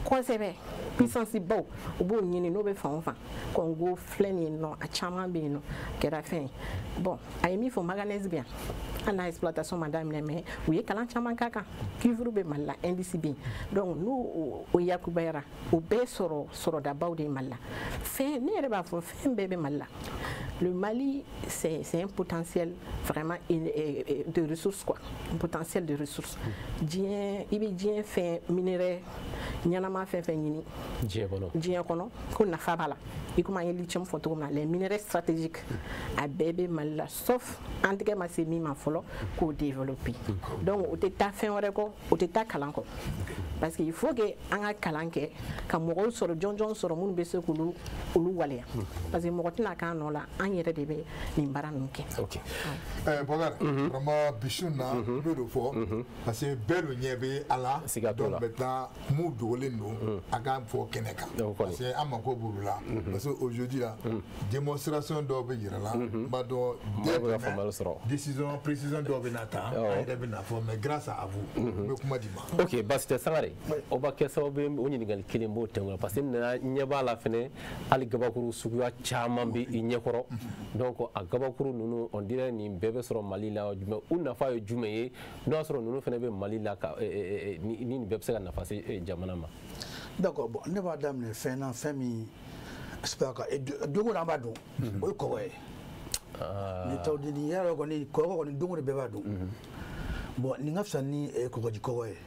kosɛbɛ, puissance baw u b'o ɲini, n'o bɛ fan o fan, Congo filɛ nin ye nɔ, a caman bɛ yen nɔ, kɛra fɛn ye. Bon, a ye min fɔ, manganèse bɛ yan, hali n'a exploitation ma daminɛ, mais u ye kalan caman k'a kan. Cuivre bɛ Mali la, indice bɛ yen. Donc n'o o yakubayara, o bɛɛ sɔrɔ sɔrɔdabaw de ye Mali la. Fɛn, ne yɛrɛ b'a fɔ, fɛn bɛɛ bɛ Mali la. Le Mali, c'est un potentiel vraiment de ressources, quoi. Un potentiel de ressources. Diɲɛ, i bɛ diɲɛ fɛn minerai ɲɛnama fɛn fɛn ɲini diɲɛ kɔnɔ ko nafa b'a la i komi an ye lithium fɔ cogo min na les minerais stratégiques a bɛɛ bɛ Mali la sauf an tɛgɛ ma se min ma fɔlɔ k'o développer donc o tɛ taa fɛn wɛrɛ kɔ o tɛ taa kalan kɔ parce que il faut que an ka kalan kɛ ka mɔgɔw sɔrɔ jɔnjɔn sɔrɔ minnu bɛ se k'olu olu waleya parce que mɔgɔ tɛna k'an nɔ la an yɛrɛ de bɛ nin baara ninnu kɛ. Ok. Bɔkari, vraiment bi su in na n bɛ d'o fɔ parce que bɛɛ de ɲɛ bɛ a la donc maintenant mun dogolen don a k'an fɔ kɛnɛ kan parce que an mako b'olu la parce que aujourd'hui la démonstration dɔw bɛ yira la n b'a dɔn dès demain décision précision dɔw bɛ na ta an yɛrɛ bɛ na fɔ mais grâce à vous n bɛ kuma di ma. Ok baasi tɛ Sangare o b'a kɛ sababu ye o ɲininkali kelen b'o tɛnku la parce que n nana ɲɛ b'a la fɛnɛ hali gabakuru suguya caman bɛ i ɲɛkɔrɔ donc a gabakuru ninnu on dirait nin bɛɛ bɛ sɔrɔ Mali la jumɛn u nafa ye jumɛn ye n'o y'a sɔrɔ ninnu fɛnɛ bɛ Mali la ka ni nin bɛɛ bɛ se ka nafa se jamana ma. D'accord, bon ne b'a daminɛ fɛn na fɛn min don o don an b'a dun o ye kɔgɔ ye. Ni tawudeni yɛrɛ kɔni kɔgɔ kɔni don o don bɛɛ b'a dun. Bon nin ka fisa ni kɔgɔji kɔgɔ ye.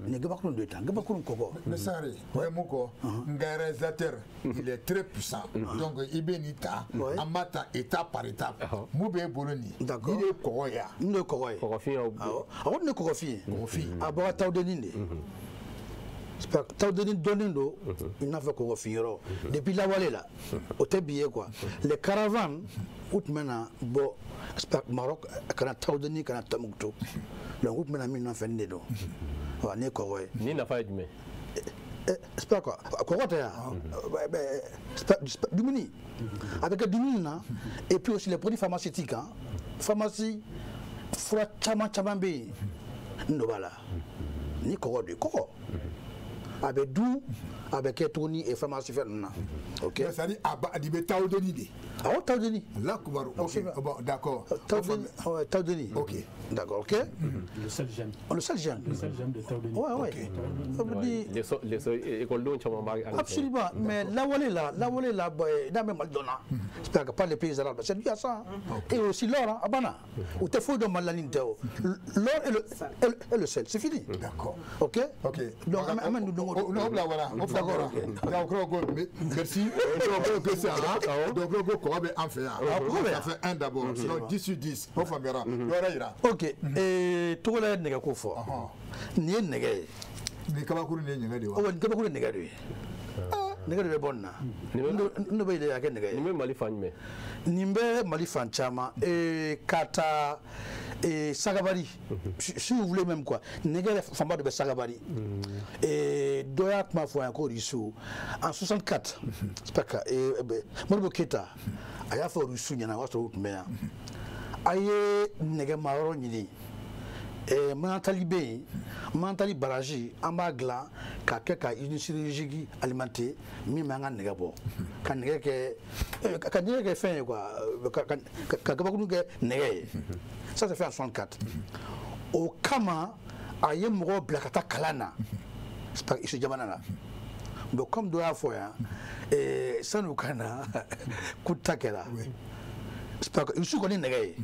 Nin gabakuru de tan gabakuru kɔgɔ. Mais Sangare o ye mun kɔ n ka réalisateur il est très puissant donc i bɛ nin ta an b'a ta étape par étape mun b'e bolo nin nin de ye kɔgɔ ye wa. Nin de ye kɔgɔ ye. Kɔgɔfin ye awɔ awɔ nin de ye kɔgɔfin ye. Kɔgɔfin. A bɔra tawudeni de. Tawudeni dɔnnen don i n'a fɔ kɔgɔfin yɔrɔ depuis lawale la o tɛ bi ye quoi les caravanes u tun bɛ na bɔ Maroc ka na Tawudeni ka na Tombouctou donc u tun bɛ na min nɔfɛ nin de don wa nin ye kɔgɔ ye. Nin nafa ye jumɛn? C'est pas quoi kɔgɔ tɛ yan dumuni a bɛ kɛ dumuni na et puis aussi les produits pharmaceutiques hein pharmacie fura caman caman bɛ yen n dɔ b'a la ni kɔgɔ de ye kɔgɔ. A bɛ dun a bɛ kɛ tuguni pharmacie fɛn ninnu na. Ok. C'est à dire a ba nin bɛ Tawudeni de. Awɔ Tawudeni. Ala kubaru ok bon d'accord. Tawudeni ouais Tawudeni. Ok. D'accord ok. Le sel gemme. Le sel gemme. Le sel gemme de Tawudeni. Ouais ouais. Les écoles caman b'a. Absolument mais lawale la lawale la n'a bɛ Mali dɔn na. C'est pas les pays arabes c'est dû à ça. Et aussi l'or a banna. U tɛ foyi dɔn Mali la ni nin tɛ o. L'or et le sel c'est fini. D'accord. Ok. Ok. Donc an bɛ nin don. Non, voilà, on fait d'accord. Merci. Donc, kɔgɔ bɛ an fɛ yan. Ça fait un d'abord. Sinon 10 sur 10. O faamuyara. Dɔ wɛrɛ yira. Ok. Togola ye nɛgɛ ko fɔ. Nin ye nɛgɛ ye. Nin kabakuru nin ye nɛgɛ de ye wa? Nin kabakuru ye nɛgɛ de ye. Nɛgɛ de bɛ bɔ nin na. Nin bɛ yɛlɛ ka kɛ nɛgɛ ye. Nin bɛ Mali fan jumɛn? Nin bɛ Mali fan caman. Ka taa Sagabari, si vous voulez même quoi, nɛgɛ fanba de bɛ Sagabari. Dɔ y'a kuma fɔ yan ko Russiw en 64, Modibo Keyita a y'a fɔ Russiw ɲɛna o y'a sɔrɔ u tun bɛ yan. A ye nɛgɛmayɔrɔ ɲini. Manantali bɛ yen, Manantali barrage an b'a dilan k'a kɛ ka usine sidérurgique alimenter min b'an ka nɛgɛ bɔ ka nɛgɛ kɛ fɛn ye quoi ka gabakuru kɛ nɛgɛ ye. Ça c'est fait en 64. O kama a ye mɔgɔw bila ka taa kalan na Russie jamana na. Bon comme dɔ y'a fɔ yan san'u ka na coup d'état kɛra. Russie kɔni nɛgɛ ye.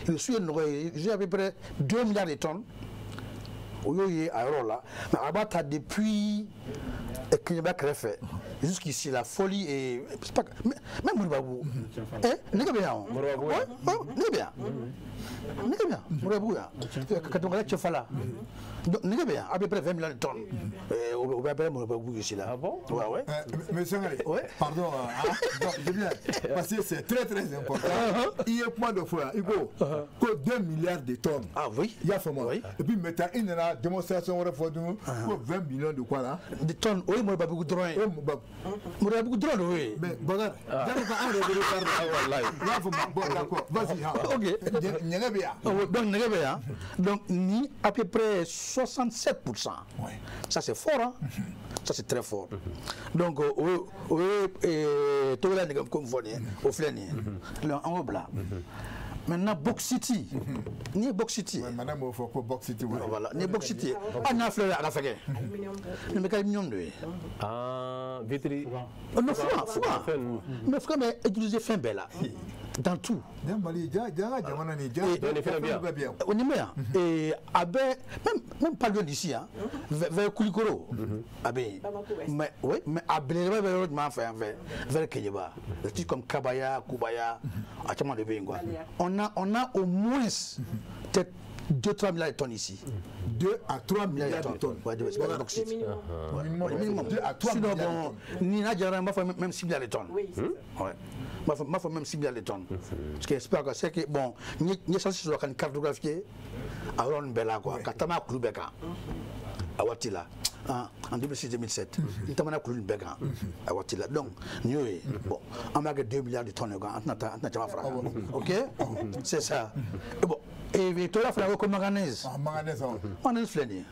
Russie ye nɔgɔ ye. Russie à peu près 2 milliards de tonnes. O y'o ye a yɔrɔ la. Mais a b'a ta depuis Keɲeba kɛrɛfɛ jusqu'ici la folie est même Moribabougou. Nɛgɛ bɛ yan o. Nɛgɛ bɛ yan. Nɛgɛ bɛ yan Moribabougou yan. Ka tɛmɛ ka taa Cɛfala. Donc nɛgɛ bɛ yan à peu près 20 milliards de tonnes. O bɛ appeler Moribabougou ici là. Ah bon? Ouais ouais. Monsieur Sangare, pardon, hein, donc, je viens, parce que c'est très très important. Il y a point de fois, il go, 2 milliards de tonnes. Ah oui. Il y a fait moi. Et puis maintenant, il y a une démonstration pour 20 millions de quoi là? De tonnes, oui, Moribabougou dɔrɔn ye. Moribabougou dɔrɔn de y'o ye. Mais Bakari, bon d'accord, vas-y. Ok. Nɛgɛ bɛ yan. Donc nɛgɛ bɛ yan. Donc ni à peu près 67%. Ça c'est fort hein. Ça c'est très fort. Donc o ye Togola nɛgɛ ko min fɔ nin ye o filɛ nin ye. Donc an k'o bila. Maintenant bauxite. Ni ye bauxite ye. Madame b'o fɔ ko bauxite. Voilà, ni ye bauxite ye. Hali n'a filɛ a ka fɛgɛn. Nin bɛ kɛ aluminium de ye. Ah, vitri. Non, fugan. Mais fugan bɛ utiliser fɛn bɛɛ la. Dans tout. On y met, et même pas loin d'ici, hein, vers Koulikoro. Mais oui, mais à vers Kéniéba, des trucs comme Kabaya, Koubaya, quoi. On a au moins peut-être 2-3 milliards de tonnes ici. 2 à 3 milliards de tonnes. Ouais, c'est pas bauxite. Minimum. 2 à 3 milliards de tonnes. Nina Diarra m'a fait même 6 milliards de tonnes. Oui, c'est ça. Ouais. M'a fait même 6 milliards de tonnes. Parce que c'est que bon, ni ça c'est sur cartographier à Ron Bella quoi, Katama Koulubeka. À Watila. En 2006-2007, il t'a coulu une à Watila. Donc, bon, on a 2 milliards de tonnes, ok? C'est ça. Et bon, et toi, il faut manganèse. Manganèse, manganèse, flâner.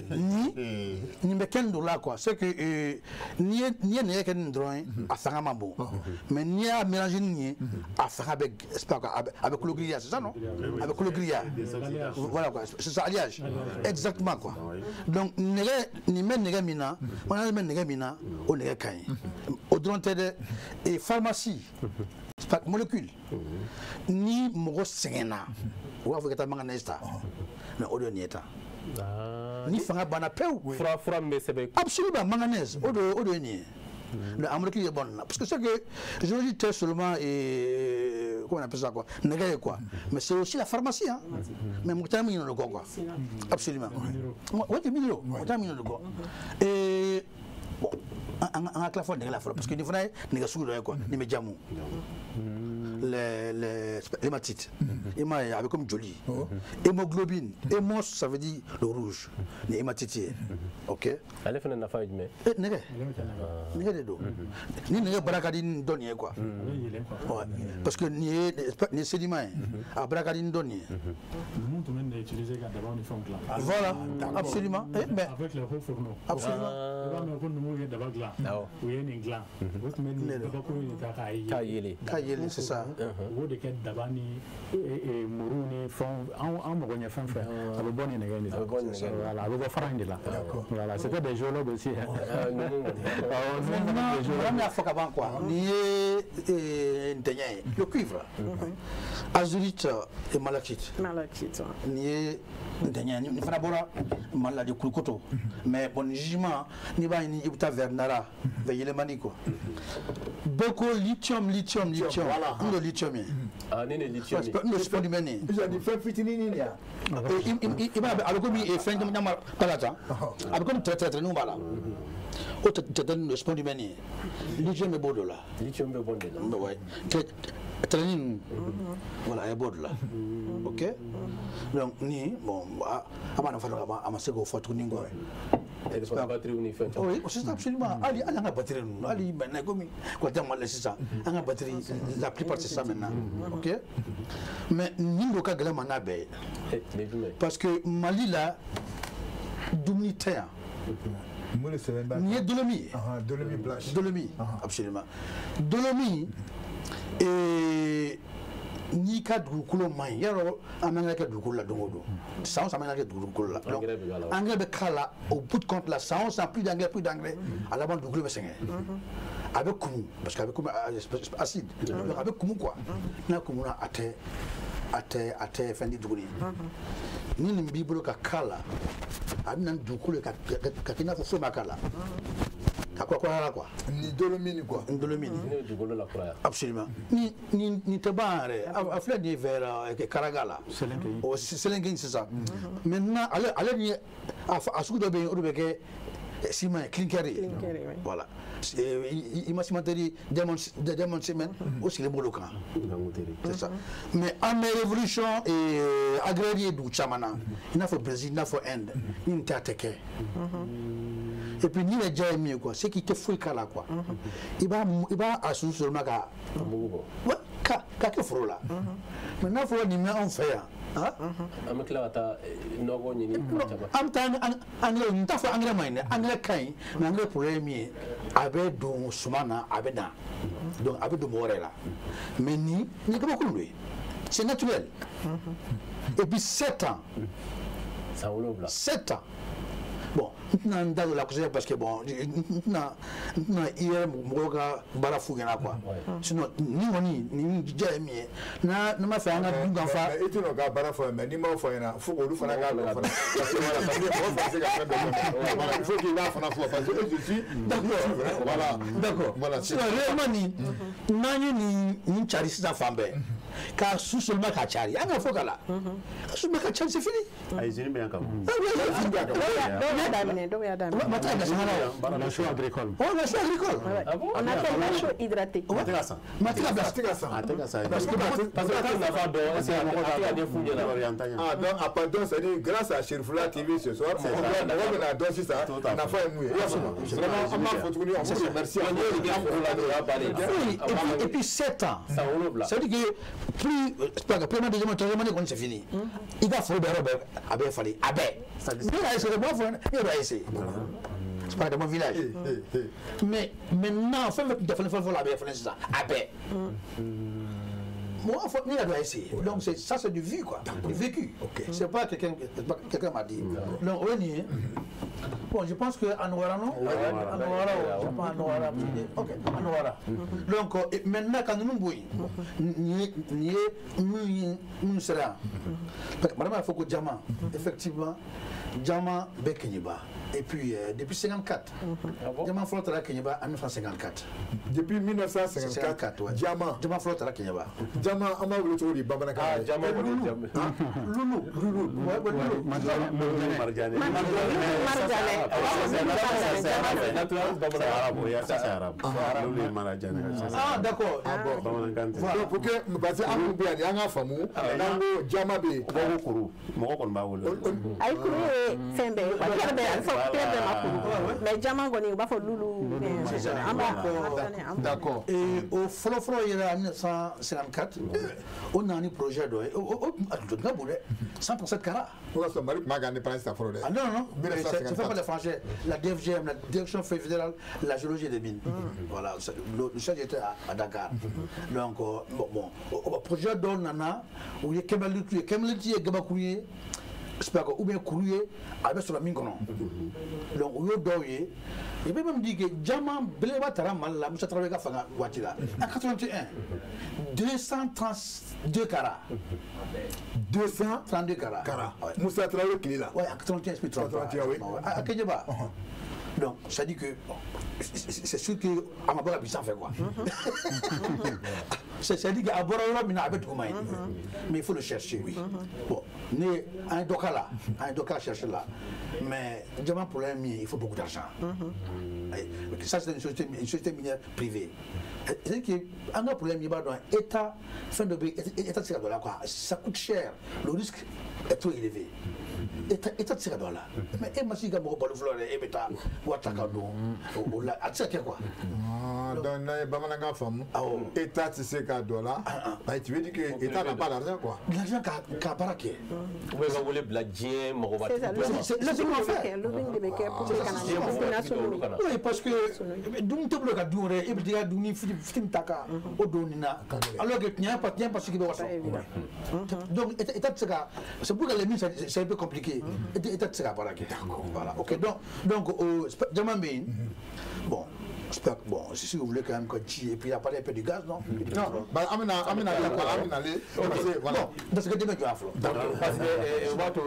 Ni mais quoi. C'est que ni ni à Sangamambo. Mais ni à mélanger ni à avec avec le grillage, c'est ça non? Avec le grillage. Voilà quoi, c'est ça alliage. Exactement quoi. Donc ni men mina, on men mina, on ne au et pharmacie. Molécule. Ni moro sengena. Ou avec manganèse ta. Mais au delà ni fanga bana pew. Fra mais absolument manganèse au de ni. Le molécule est bonne parce que c'est que je dis seulement et comment on appelle ça quoi, nègre quoi. Mais c'est aussi la pharmacie hein. Mais mon le quoi. Absolument. Ouais, des minéraux. Mon le quoi. Et bon, on a clafo nègre la parce que ni fana nègre sous quoi, ni médiamou. Les hématites, avec comme joli. Hémoglobine, hémos, ça veut dire le rouge. Les hématites, ok. Allez, faire une affaire, mais. Nègre, nègre de ni nègre barakadine donne quoi. Parce que ni ni sédiment, à barakadine donne. Nous on peut utiliser d'abord une forme là. Voilà, absolument. Avec les hauts fourneaux. Absolument. C'est ça. Voilà, c'était des géologues aussi. Le cuivre, azurite et malachite. Malachite. Mais bon, jugement, ni ba ni ibuta vers Nara, vers Yelemani quoi. Beaucoup lithium, lithium, lithium. Voilà. Le lithium. Ah, ni lithium. Le spodumène. Ils ont dit fait fitini ni ya. Il va alors comme il fait un palata. Alors comme très très très nous voilà. Au te donne le spodumène. Lithium est beau de là. Lithium est bon de là. Ouais. Voilà, est beau de là. OK. Donc ni bon, avant de faire à se go faut ni quoi. Oui, c'est absolument. Ali, ali, on a batterie nous. Ali, maintenant, comme quoi, c'est ça. On a batterie, la plupart c'est ça maintenant. Ok. Mais ni le cas de la manabe. Parce que Mali là, d'unitaire. Ni dolomie. Dolomie blanche. Dolomie, absolument. Dolomie et ni ka dugukolo man ɲi yarɔ an bɛ kɛ dugukolo la don o don san o san an bɛ kɛ dugukolo la donc engrais bɛ k'a la au bout de compte la san o san plus d'engrais a laban dugukolo bɛ sɛgɛn a bɛ kumu parce que a bɛ komi acide donc a bɛ kumu quoi n'a kumuna a tɛ fɛn di tuguni ni nin b'i bolo ka k'a la a bɛ na ni dugukolo ye ka kɛ i n'a fɔ foyi ma k'a la. Quoi. Ni dolomine quoi. Ni dolomine. Absolument. Ni ni te ban a filɛ nin ye vers Karaga la. Selenke c'est ça. Maintenant ale ni a sugu dɔ bɛ yen o de bɛ kɛ ciment ye clinker ye. Voilà. I ma cimenterie Diamond Cement o sigilen b'o kan. C'est ça. Mais an bɛ révolution agraire ye dugu caman na i n'a fɔ Brésil i n'a fɔ Inde ni nin tɛ a tɛ kɛ. Et puis, ni les gens mieux quoi, c'est qui te fout là quoi. Il va assurer seulement qu'à ouais, qu'à que fro là. Maintenant faut ni met on fait hein. Anglais, t'as fait anglais mais anglais kain, mais anglais problème mieux. Avec don sumana avec na. Donc avec de moré là. Mais ni comment lui. C'est naturel. Et puis 7 ans. 7 ans. Bon, n tɛna n da don la kosɛbɛ parce que bon, n tɛna i yɛrɛ mɔgɔw ka baara f'u ɲɛna quoi. Sinon nin kɔni nin diya ye min ye, n'a ma fɛ an ka dun ka fa. I tɛna o ka baara fɔ mais n'i m'o fɔ ɲɛna fo k'olu fana k'a dɔn fana. Parce que voilà, parce que mɔgɔ fana se ka fɛn bɛɛ fɔ. Voilà, il faut qu'il b'a fana fɔ parce que je suis d'accord. Voilà, d'accord. Voilà. Sinon réellement nin n'an ye nin cari sisan fan bɛɛ. K'a su seulement k'a cari an ka fɔ k'a la. Su bɛ ka cari c'est fini. A usine bɛ yan ka ban. Dɔw y'a daminɛ. Ma taa ka La chaux agricole. Oh, la chaux agricole. On appelle la chaux hydratée. A tɛ ka san. Ma tɛ ka bila. A tɛ ka san. A tɛ ka san. Parce que t'a nafa dɔn, est-ce que a tɛ ka ɲɛf'u ɲɛna. Ah donc à partir c'est-à-dire grâce à Cherifla TV ce soir, mɔgɔ bɛna dɔn sisan nafa ye mun ye. I y'a faamu. Vraiment an b'a fɔ tuguni on vous remercie. Oui, et puis 7 ans. Ça veut dire que plus première, deuxième, troisième année, c'est fini. Il va falloir a bɛɛ falen a bɛɛ. Ne y'a essayé, moi ne yɛrɛ y'a essayé. C'est pas de mon village. Mais maintenant, fɛn fɛn tun tɛ falen fɔlɔ fɔlɔ a bɛɛ falen sisan a bɛɛ. Moi, ne yɛrɛ y'a essayé. Donc ça c'est du vu quoi, du vécu. C'est pas quelqu'un m'a dit. Donc o ye nin ye. Bon, je pense que a nɔgɔyara non? A nɔgɔyara o, je pense a nɔgɔyara. Ok, a nɔgɔyara. Donc maintenant ka ninnu bɔ yen, nin ye minnu sera yan. Madame a fɔ ko diamant, effectivement, diamant bɛ Keɲeba. Et puis depuis 54, diamant fɔlɔ taara Keɲeba en 1954. Depuis 1954, ouais. Diamant. Diamant fɔlɔ taara Keɲeba. Diamant, an b'a wele cogo di bamanankan na? Ah, diamant kɔni diamant. Lulu. Lulu. Lulu. Marjane. Marjane. Ah, d'accord. Ah bon. Donc pour que parce que an kun bɛ yan an k'a faamu n'an ko diamant bɛ yen. U b'a fɔ kuru mɔgɔ kɔni b'a wele. Ayi kuru ye fɛn bɛɛ ye quoi. Pierre bɛɛ a bɛ fɔ pierre bɛɛ ma kuru. Mais diamant kɔni u b'a fɔ lulu. An b'a d'accord. Et o fɔlɔ fɔlɔ yɛrɛ en 1954 o nana ni projet dɔ ye o tun ka bon dɛ 137 carats. O y'a sɔrɔ Mali tun b'a ka indépendance ta fɔlɔ dɛ. Ah non non, c'est fait par les Français, la DFGM, la Direction fédérale de la géologie des mines. Voilà, le siège était à Dakar. Donc bon, projet dɔ nana u ye kimberlite ye, kimberlite ye gabakuru ye. Ou bien kuru ye a bɛ sɔrɔ min kɔnɔ. Donc u y'o dɔw ye. Il peut même dire que diamant belebeleba taara Mali la Musa Tarawele ka fanga waati la en 81 232 carats. 232 carats. Musa Tarawele tile la. Ouais, en 81 puis 33. 81 oui. À Keɲeba. Donc ça dit que c'est sûr que a ma bɔ ka bin sanfɛ quoi. C'est-à-dire qu'à bɔra yɔrɔ min na a bɛ duguma yen. Mais il faut le chercher. Oui. Bon, ne an ye dɔ k'a la, an ye dɔ k'a chercher la. Mais diamant problème min ye, il faut beaucoup d'argent. Ça c'est une société minière privée. C'est-à-dire que an ka problème i b'a dɔn État fɛn dɔ bɛ yen État tɛ se ka don a la quoi. Ça coûte cher, le risque est trop élevé. État tɛ se ka don a la. Mais e ma se k'i ka mɔgɔ balo fɔlɔ dɛ, e bɛ taa wari ta ka don o la a tɛ se ka kɛ quoi. Donc n'an ye bamanankan faamu, État tɛ se ka don a la. Tu veux dire que État n'a pas l'argent quoi. L'argent k'a baara kɛ. Ou bien ka wele bila diɲɛ mɔgɔbatigi dɔ ma. C'est laissez-moi faire. Lobbying de bɛ kɛ pour que ka na ni kana. Oui, parce que dumuni tɛ bolo ka dun yɛrɛ, e bɛ t'i ka dumuni fitinin ta ka o don nin na. Alors que tiɲɛ parce que i bɛ wari sɔrɔ. Donc État tɛ se ka, c'est pour que les mines c'est un peu compliqué. État tɛ se ka baara kɛ. Voilà, ok, donc diamant bɛ yen. Bon. Bon, si vous voulez quand même que et puis il a parlé un peu du gaz, non? Non, bah, amena, voilà. Bon, dans ce cas, demain, tu vas faire. Parce que, wato,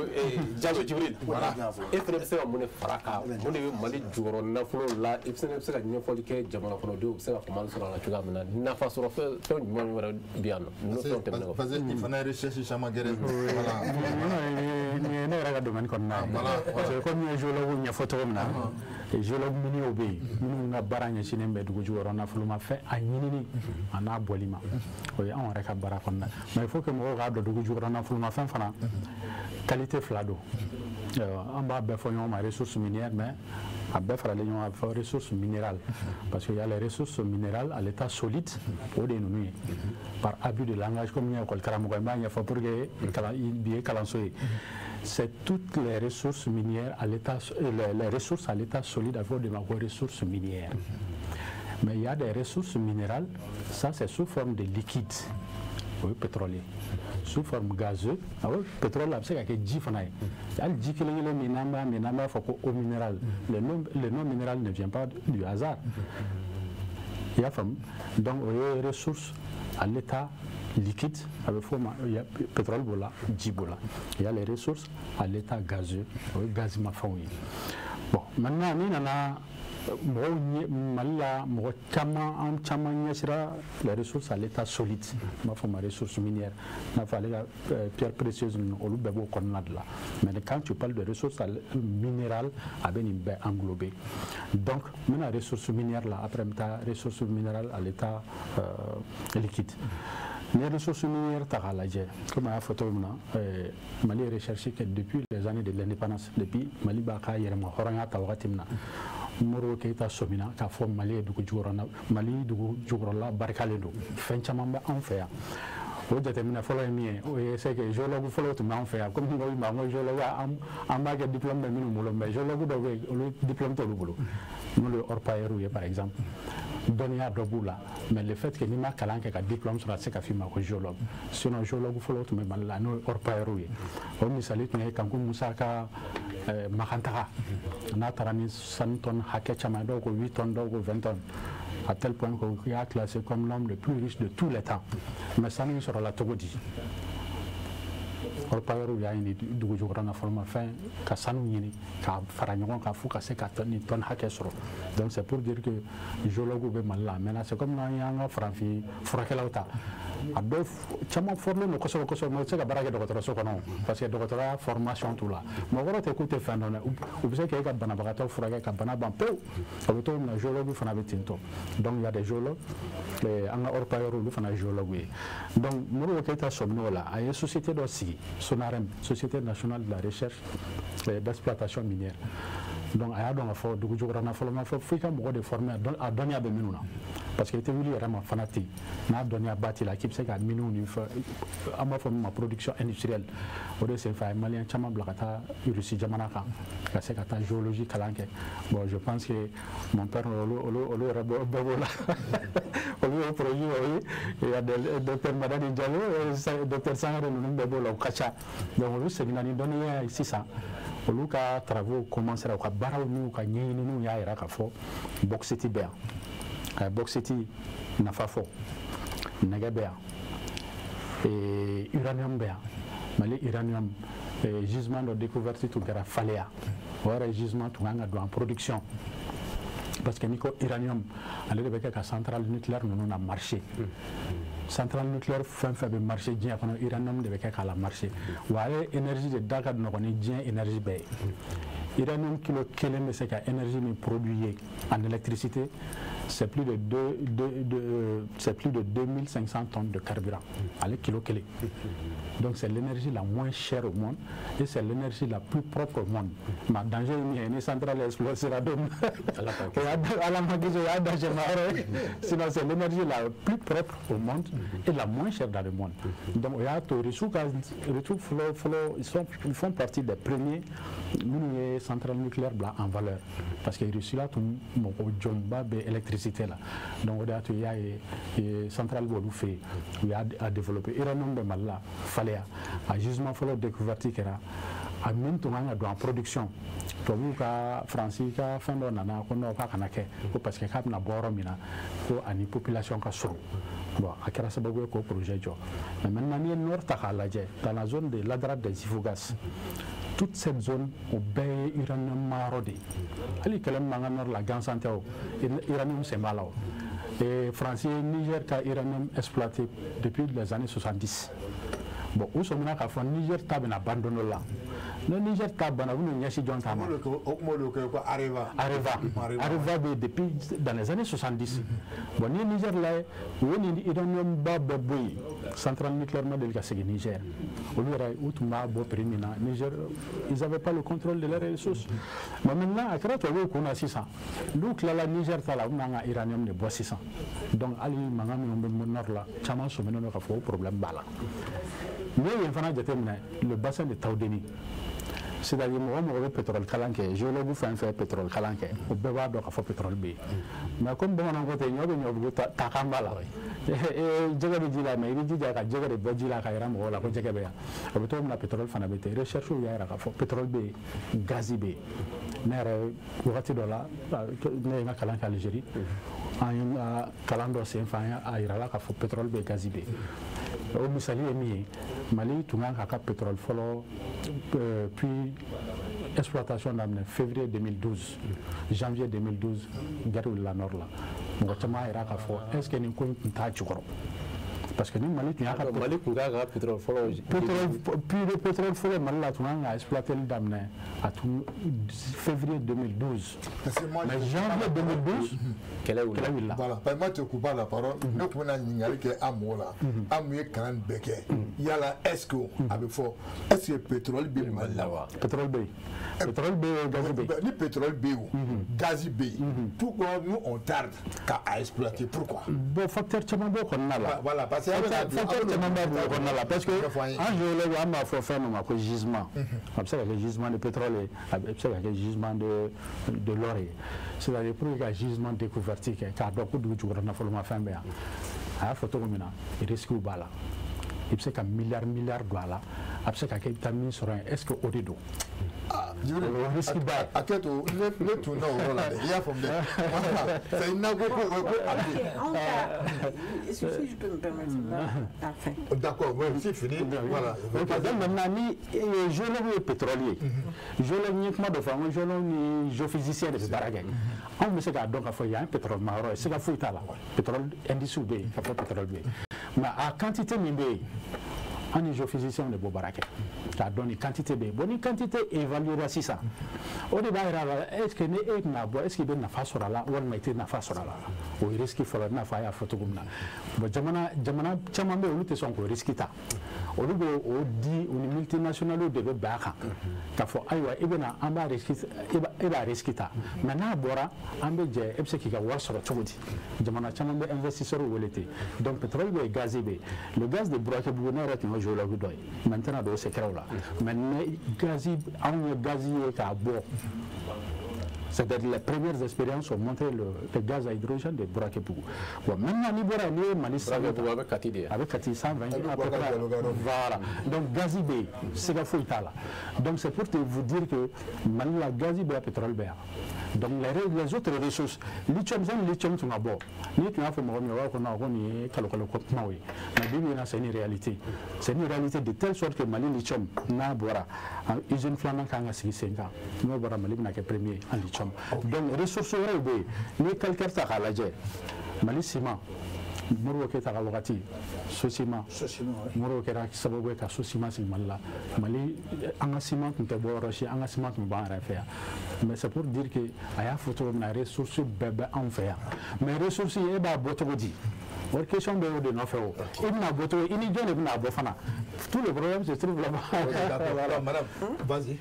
Diallo Djibril, voilà. E fana bɛ se ka mun de fara kan, mun de bɛ Mali jukɔrɔ nafolo la, e fana bɛ se ka ɲɛfɔli kɛ jamana kɔnɔdenw bɛ se ka faamuyali sɔrɔ a la cogoya min na, nafa sɔrɔ fɛn jumɛn wɛrɛ bɛ yan nɔ, ninnu fɛnw tɛmɛnen kɔfɛ. Parce que il fana recherche caman kɛ dɛ. Voilà. Nin ye ne yɛrɛ ka domaine kɔnɔna ye. Parce que comme n ye géologue ɲɛfɔ cogo min na, géologue miniers bɛ yen minnu ka baara ɲɛsinnen bɛ dugu jukɔrɔ nafolomafɛn a ɲinini a n'a bɔli ma, o ye anw yɛrɛ ka baara kɔnɔna ye. Mais il faut que mɔgɔw k'a dɔn dugu jukɔrɔ nafolomafɛn fana qualité fila don. An b'a bɛɛ fɔ ɲɔgɔn ma ressources minières, mais a bɛɛ faralen ɲɔgɔn kan a bɛ fɔ ressources minérales, parce que y a les ressources minérales à l'état solide, o de ye ninnu ye. Par abus de langage, comme n ye école karamɔgɔ ye, n b'a ɲɛfɔ pour que bi ye kalanso ye. C'est toutes les ressources minières à l'état, les ressources à l'état solide, a bɛ fɔ o de ma ko ressources minières. Mais il y a des ressources minérales, ça c'est sous forme de liquide. O ye pétrole ye sous forme gazeuse. Awɔ, pétrole a bɛ se ka kɛ ji fana ye. Hali ji kelen kelen min n'an b'a min, n'an b'a fɔ ko eau minérale, le nom minéral ne vient pas du hasard. I y'a faamu? Donc o ye ressource à l'état liquide, a bɛ f'o ma pétrole b'o la, ji b'o la. Il y a les ressources à l'état gazeux, o ye gazimafɛnw ye. Bon, maintenant n'i nana mɔgɔw ɲɛ Mali la, mɔgɔ caman, an caman ɲɛsira les ressources à l'état solide, n b'a fɔ ma ressources minières, i n'a fɔ ale ka pierre précieuse ninnu, olu bɛɛ b'o kɔnɔna de la. Mais quand tu parles de ressources minérales, a bɛ nin bɛɛ englober. Donc n bɛna ressources minières la, après n bɛ taa ressources minérales à l'état liquide. Ni ressources minières ta k'a lajɛ, komi a y'a fɔ cogo min na, Mali ye recherche kɛ depuis les années de l'indépendance. Depuis Mali b'a ka yɛrɛma hɔrɔnya ta wagati min na, Modibo Keyita sɔmina k'a fɔ Mali ye dugu jukɔrɔla, Mali dugu jukɔrɔla barikalen don, fɛn caman bɛ anw fɛ yan. O jateminɛ fɔlɔ ye min ye, o ye c'est que géologue fɔlɔ tun b'an fɛ yan. Komi n ko i ma, n ko géologue, an b'a kɛ diplôme bɛ minnu bolo, mais géologue dɔw bɛ yen, olu diplôme t'olu bolo, n'olu ye orpailleur ye par exemple. Dɔnniya dɔ b'u la, mais le fait que n'i ma kalan kɛ ka diplôme sɔrɔ, a tɛ se ka f'i ma ko géologue. Sinon géologue fɔlɔ tun bɛ Mali la, n'o ye orpailleur ye. O misali tun ye Kanku Musa ka Makantaga, n'a taara ni sanu tonne hakɛ caman ye, dɔw ko 8 tonnes, dɔw ko 20 tonnes, à tel point qu'il a classé comme l'homme le plus riche de tous les temps. Mais sanu in sɔrɔla cogo di? Orpailleur y'a ɲini dugu jukɔrɔ nafolomafɛn ka sanu ɲini k'a fara ɲɔgɔn kan fo ka se ka nin tonne hakɛ sɔrɔ. Donc c'est pour dire que géologue bɛ Mali la. Maintenant, c'est comme n'an y'an ka farafin furakɛlaw ta, a dɔw caman formé don kosɛbɛ kosɛbɛ, mais u tɛ se ka baara kɛ dɔgɔtɔrɔso kɔnɔ parce que dɔgɔtɔrɔya formation t'u la. Mɔgɔ wɛrɛ tɛ k'u tɛ fɛn dɔn dɛ, u bɛ se k'e ka banabagatɔ furakɛ ka bana ban pewu. O bɛ cogo min na, géologue fana bɛ ten tɔ. Donc il y a des géologues, an ka orpailleur olu fana ye géologue ye. Donc Modibo Keyita sɔmin'o la, a ye société dɔ sigi, SONAREM, Société nationale de la recherche et d'exploitation minière. Donc a y'a dɔn k'a fɔ dugu jukɔrɔ nafolomafɛn, fo i ka mɔgɔ de former a dɔnniya bɛ minnu na, parce que i tɛ wuli yɛrɛ ma fana ten n'a dɔnniya ba t'i la k'i bɛ se ka minnu ni fɛn, an b'a fɔ min ma production industrielle. O de senfɛ, a ye maliyɛn caman bila ka taa Russie jamana kan ka se ka taa géologie kalan kɛ. Bon, je pense que mon père, olu yɛrɛ bɛɛ b'o la, olu ye projet o ye. Il y a des docteur Madani Diallo, docteur Sangare, ninnu bɛɛ b'o la, o ka ca. Donc olu seginna ni dɔnniya ye sisan, olu ka travaux commencera, u ka baaraw n'u ka ɲɛɲininiw y'a yira k'a fɔ bauxite bɛ yan. A ye bauxite nafa fɔ, nɛgɛ bɛ yan, uranium bɛ yan. Mali uranium gisement dɔ découverte tun kɛra Faleya, o yɛrɛ gisement tun kan ka don en production, parce que n'i ko uranium, ale de bɛ kɛ ka centrale nucléaire ninnu na marché. Centrale nucléaire fɛn fɛn bɛ marché diɲɛ kɔnɔ, uranium de bɛ kɛ k'a la marché. Wa ale énergie de da ka nɔgɔn ni diɲɛ énergie bɛɛ ye. Uranium kilo kelen bɛ se ka énergie min produire en électricité, c'est plus de 2500 tonnes de carburant, ale kilo kelen. Donc c'est l'énergie la moins chère au monde et c'est l'énergie la plus propre au monde. Mais danger ye min ye, ni centrale explosera don min, o y'a Ala ma kisi, o y'a danger ma yɔrɔ ye. Sinon c'est l'énergie la plus propre au monde et la moins chère dans le monde. Donc o y'a to Russiw ka, Russiw fɔlɔ fɔlɔ, ils font partie des premiers minnu ye centrale nucléaire bila en valeur, parce que Russie la tun mɔgɔ jɔnba bɛ électricité la. Donc o de y'a to i y'a ye centrale b'olu fɛ yen, u y'a a développé. Uranium bɛ Mali la, Faleya, a gisement fɔlɔ découverte kɛra, a min tun kan ka don en production, tubabuw ka, Faransi ka fɛn dɔ nana ko non, k'a kana kɛ, ko parce que k'a bɛna bɔ yɔrɔ min na, ko ani population ka surun. Bon, a kɛra sababu ye k'o projet jɔ. Mais maintenant, n'i ye nord ta k'a lajɛ, dans la zone de l'Adrar des Ifoghas, toute cette zone, o bɛɛ ye uranium mayɔrɔ de ye. Hali kɛlɛ min b'an ka nord la, gansan tɛ, o uranium sen b'a la. O et Faransi ye Niger ka uranium exploité depuis les années 70. Bon, u sɔmina k'a fɔ Niger ta bɛna ban don dɔ la. Ni Niger ta banna, u bɛn'u ɲɛsin jɔn ta ma? O kuma de kɛ ko Areva. Areva. Areva bɛ depuis dans les années 70. Bon, ni ye Niger lajɛ, u ye nin uranium ba bɛɛ bɔ yen, centrale nucléaire ma deli ka segin Niger. Olu yɛrɛ, u tun b'a bɔ prix min na, Niger, ils avaient pas le contrôle de leurs ressources. Mais maintenant, a kɛra tubabuw kun na sisan, n'u tilala Niger ta la, u bɛna an ka uranium de bɔ sisan. Donc hali mankan minnu bɛ nord la, caman sɔminen don k'a fɔ o problème b'a la. N'i ye yen fana jateminɛ, le bassin de Taoudeni. C'est-à-dire mɔgɔ mɔgɔ bɛ pétrole kalan kɛ, géologue fɛn fɛn pétrole kalan kɛ, o bɛɛ b'a dɔn k'a fɔ pétrole bɛ yen. Mais comme bamananw ko ten, ɲɔ bɛ ɲɔbugu ta kan b'a la, jɛgɛ bɛ ji la, mais i bɛ jija ka jɛgɛ de bɔ ji la ka yira mɔgɔw la ko jɛgɛ bɛ yan. O bɛ cogo min na, pétrole fana bɛ ten. Recherche y'a yira k'a fɔ pétrole bɛ yen, gazi bɛ yen. Ne yɛrɛ, wagati dɔ la, ne ye n ka kalan kɛ Algérie, an ye ka kalan dɔ sen fɛ, an y'a yira la k'a fɔ pétrole bɛ yen, gazi bɛ yen. O misali ye min ye, Mali tun kan k'a ka pétrole fɔlɔ puits exploitation daminɛ février 2012. Janvier 2012, guerre wulila nord la. Mɔgɔ caman y'a yira k'a fɔ est ce que nin ko in tun t'a jukɔrɔ, parce que ni Mali tun y'a ka Mali tun kan ka pétrole fɔlɔ pétrole, puits de pétrole fɔlɔ Mali la tun kan ka exploiter daminɛ a tun février 2012, mais janvier 2012 kɛlɛ wulila. Kɛlɛ wulila. Voilà, parce que moi, te coupe pas la parole. Ne tun bɛna ɲininkali kɛ an mɔgɔ la, an mun ye kalan bɛɛ kɛ, yala est ce que a bɛ fɔ, est ce que pétrole bɛ Mali la wa? Pétrole bɛ yen, pétrole bɛ yen, gaz bɛ yen. Ni pétrole bɛ yen o, gaz bɛ yen, pourquoi nous on tarde ka a exploiter, pourquoi? Bon, facteur caman b'o kɔnɔna la. Voilà, parce que facteur caman b'a kɔnɔna la, parce que an géologue, an b'a fɔ fɛn min ma ko gisement. A bɛ se ka kɛ gisement de pétrole ye, a bɛ se ka kɛ gisement de l'or ye. C'est-à-dire, pour que ka gisement découverte kɛ, k'a dɔn ko dugu jukɔrɔ nafolomafɛn bɛ yan, a y'a fɔ cogo min na, risque b'a la. I bɛ se ka milliard milliard don a la, a bɛ se ka kɛ i bɛ taa min sɔrɔ yen, est ce que o de don? O risque ba ye. A kɛ to ne tun na o yɔrɔ la dɛ, i y'a faamu dɛ. Voilà, c'est n'a ko ko a bɛ yen. Si je peux me permettre, enfin. D'accord, oui, c'est fini. Voilà. Ok, donc maintenant, ni géologue ye pétrole ye, géologue, n ye kuma dɔ fɔ, n ko géologue ni géophysicien de bɛ baara kɛ. Anw bɛ se k'a dɔn k'a fɔ yan ye pétrole ma yɔrɔ ye, siga foyi t'a la. Pétrole indice bɛ yen k'a fɔ pétrole bɛ yen, mais a quantité min bɛ yen, an ni géophysicien de b'o baara kɛ k'a dɔn ni quantité bɛ yen. Bon, ni quantité évaluera sisan, o de b'a yira la est ce que ni e tɛna bɔ, est ce que i bɛ nafa sɔrɔ a la walima i tɛ nafa sɔrɔ a la. O ye risque fɔlɔ, i n'a fɔ a y'a fɔ cogo min na. Bon, jamana caman bɛ yen, olu tɛ sɔn k'o risque ta. Olu bɛ o di u ni multinationales de bɛ bɛn a kan k'a fɔ ayiwa, i bɛna an b'a risque, e b'a risque ta, mais n'a bɔra, an bɛ jɛ, e bɛ se k'i ka wari sɔrɔ cogo di? Jamana caman bɛ investisseurs wele ten. Donc pétrole bɛ yen, gaz bɛ yen. Le gaz de Bourakébougou, ne yɛrɛ tun ye géologue dɔ ye, mais n tɛna don o secret la, mais ne gaz, anw ye gaz ye k'a bɔ. C'est-à-dire, les premières expériences ont montré le gaz à hydrogène de Bourakébougou. Bon, maintenant, ni bɔra n'i ye Mali sanu Bourakébougou, a bɛ Kati de. A bɛ Kati, 120 à peu près. Voilà. Donc gaz bɛ yen, siga foyi t'a la. Donc c'est pour te vous dire que Mali la, gaz bɛ yan, pétrole bɛ yan. Donc les autres ressources, lithium, sani lithium tun ka bɔ, n'i tun y'a fɔ mɔgɔ min ye, o b'a fɔ non, ko nin ye kalo kalo kumaw ye. Mais bi bi in na, c'est une réalité. C'est une réalité de telle sorte que Mali lithium n'a bɔra, usine filanan kan ka sigi sen kan. N'o bɔra, Mali bɛna kɛ premier en lithium. Donc ressources wɛrɛw bɛ yen. N'i ye calcaire ta k'a lajɛ, Mali ciment, Modibo Keyita ka wagati, Sosima, Modibo kɛra sababu ye ka Sosima sigi Mali la. Mali, an ka ciment tun tɛ bɔ yɔrɔ si, an ka ciment tun bɛ bɔ an yɛrɛ fɛ yan. Mais c'est pour dire que a y'a fɔ cogo min na, ressources bɛɛ bɛ anw fɛ yan, mais ressources, e b'a bɔ cogo di? O question bɛ o de nɔfɛ. O i bɛna bɔ cogo, i ni jɔn de bɛna bɔ fana? Tout le problème se trouve là-bas. Voilà, madame, vas-y.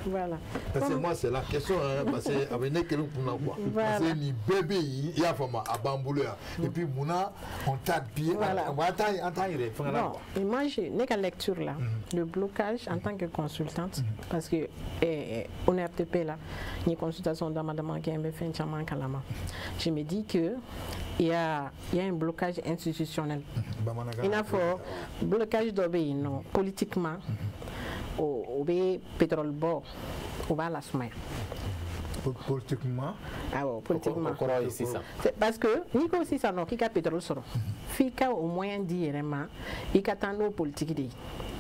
Voilà. Parce que moi, c'est la question, hein, parce que avec ne kelen kunna quoi. Parce que nin bɛɛ bɛ yen, i y'a faamu, a b'an bolo yan. Et puis munna on tarde bi, an t'an yɛrɛ fɛngɛ la quoi. Et moi, ne ka lecture là, le blocage en tant que consultante, parce que ONRTP là, ni consultation dama dama kɛ, n bɛ fɛn caman kalama. Je me dis que il y a un blocage institutionnel. I n'a fɔ blocage dɔ bɛ yen nɔ politiquement, o bɛ pétrole bɔ, o b'a lasumaya. Politiquement? Awɔ, politiquement. O kɔrɔ ye sisan? Parce que n'i ko sisan nɔ k'i ka pétrole sɔrɔ, f'i ka o moyen di yɛrɛ ma, i ka taa n'o politique de ye.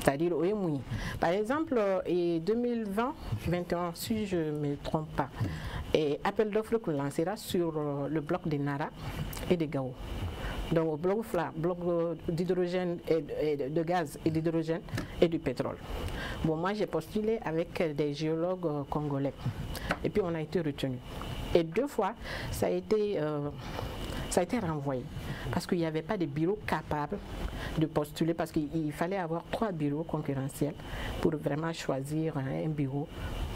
C'est-à-dire, o ye mun ye? Par exemple, 2020 21, si je me trompe pas, et appel d'offres qu'on lancera sur le bloc de Nara et de Gao. Donc au bloc fila, bloc d'hydrogène et de gaz et d'hydrogène et du pétrole. Bon, moi j'ai postulé avec des géologues congolais et puis on a été retenu. Et deux fois, ça a été renvoyé parce qu'il n'y avait pas de bureau capable de postuler, parce qu'il fallait avoir trois bureaux concurrentiels pour vraiment choisir un bureau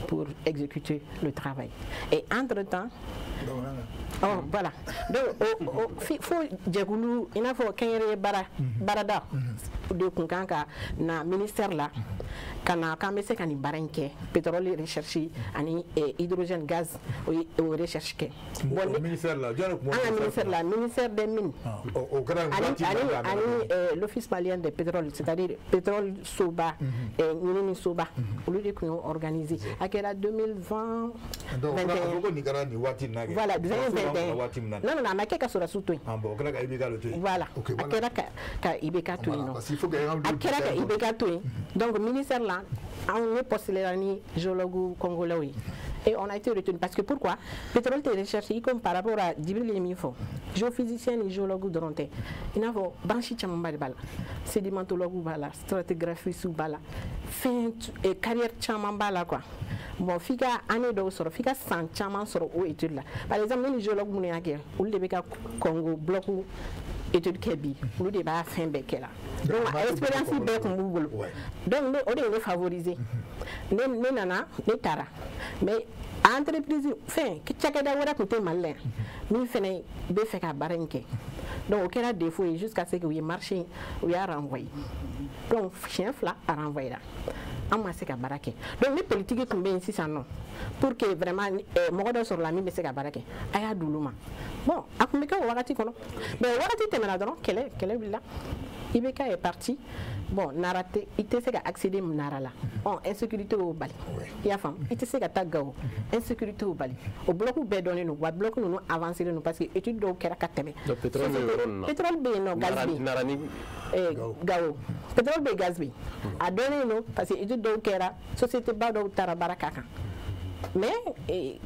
pour exécuter le travail. Et entre-temps, oh, voilà. Donc, fo jɛkulu, i n'a fɔ kɛnyɛrɛye baara baarada de kun kan ka na ministère la. Ka na k'an bɛ se ka nin baara in kɛ, pétrole recherche ani hydrogène gaz, o recherche kɛ. Bon, ministère la, jɔn de tun b'o? An ka ministère la, ministère des Mines. O kɛra ani ani l'Office malien des pétroles, c'est-à-dire pétrole soba, ɲinini soba, olu de tun y'o organiser. A kɛra 2020. Donc a fɔ ko nin kɛra nin waati in na kɛ. Voilà, 2021. Non non, a ma kɛ ka sɔrɔdasiw to yen. Ah bon, o kɛra ka IBK de to yen. Voilà, a kɛra ka IBK to yen nɔ. Parce qu'il faut que a kɛra ka IBK to yen. Donc ministère la, an ne postulera ni géologue congolais ye. Et on a été retenu parce que pourquoi? Pétrole tɛ recherche i comme par rapport à Djibril ye min fɔ, géophysicien ni géologue dɔrɔn tɛ, i n'a fɔ branche camanba de b'a la, sédimentologue b'a la, stratigraphiste b'a la, fɛn carrière caman b'a la quoi. Bon, f'i ka année dɔw sɔrɔ, f'i ka san caman sɔrɔ o étude la. Par exemple, ne ni géologue minnu y'a kɛ, olu de bɛ ka Congo bloc étude kɛ bi, olu de b'a fɛn bɛɛ kɛ la. Donc expérience bɛɛ tun b'u bolo. Donc o de ye ne favoriser. Ne nana, ne taara, mais entreprise fɛn cakɛda wɛrɛ tun tɛ Mali la yan min fɛnɛ bɛ fɛ ka baara in kɛ. Donc o kɛra défaut ye jusqu'à ce que u ye marché, u y'a renvoyé. Donc siɲɛ fila a renvoyé la, an ma se ka baara kɛ. Donc ni politique tun bɛ yen sisan nɔ pour que vraiment mɔgɔ dɔ sɔrɔla min bɛ se ka baara kɛ, a y'a d'olu ma. Bon, a tun bɛ kɛ o wagati kɔnɔ, mais o wagati tɛmɛna dɔrɔn, kɛlɛ wulila. IBK est parti. Bon, Nara tɛ, i tɛ se ka accéder Nara la. Ɔ, insécurité y'o bali. I y'a faamu, i tɛ se ka taa Gawo, insécurité y'o bali. O bloc bɛɛ dɔnnen don, wa bloc ninnu avancé don parce que étude dɔw kɛra ka tɛmɛ. Donc pétrole bɛ yɔrɔ ninnu na. Pétrole bɛ yen nɔ, gaz bɛ yen. Nara ni Gawo. Pétrole bɛ yen, gaz bɛ yen. A dɔnnen don parce que étude dɔw kɛra, société ba dɔw taara baara k'a kan. Mais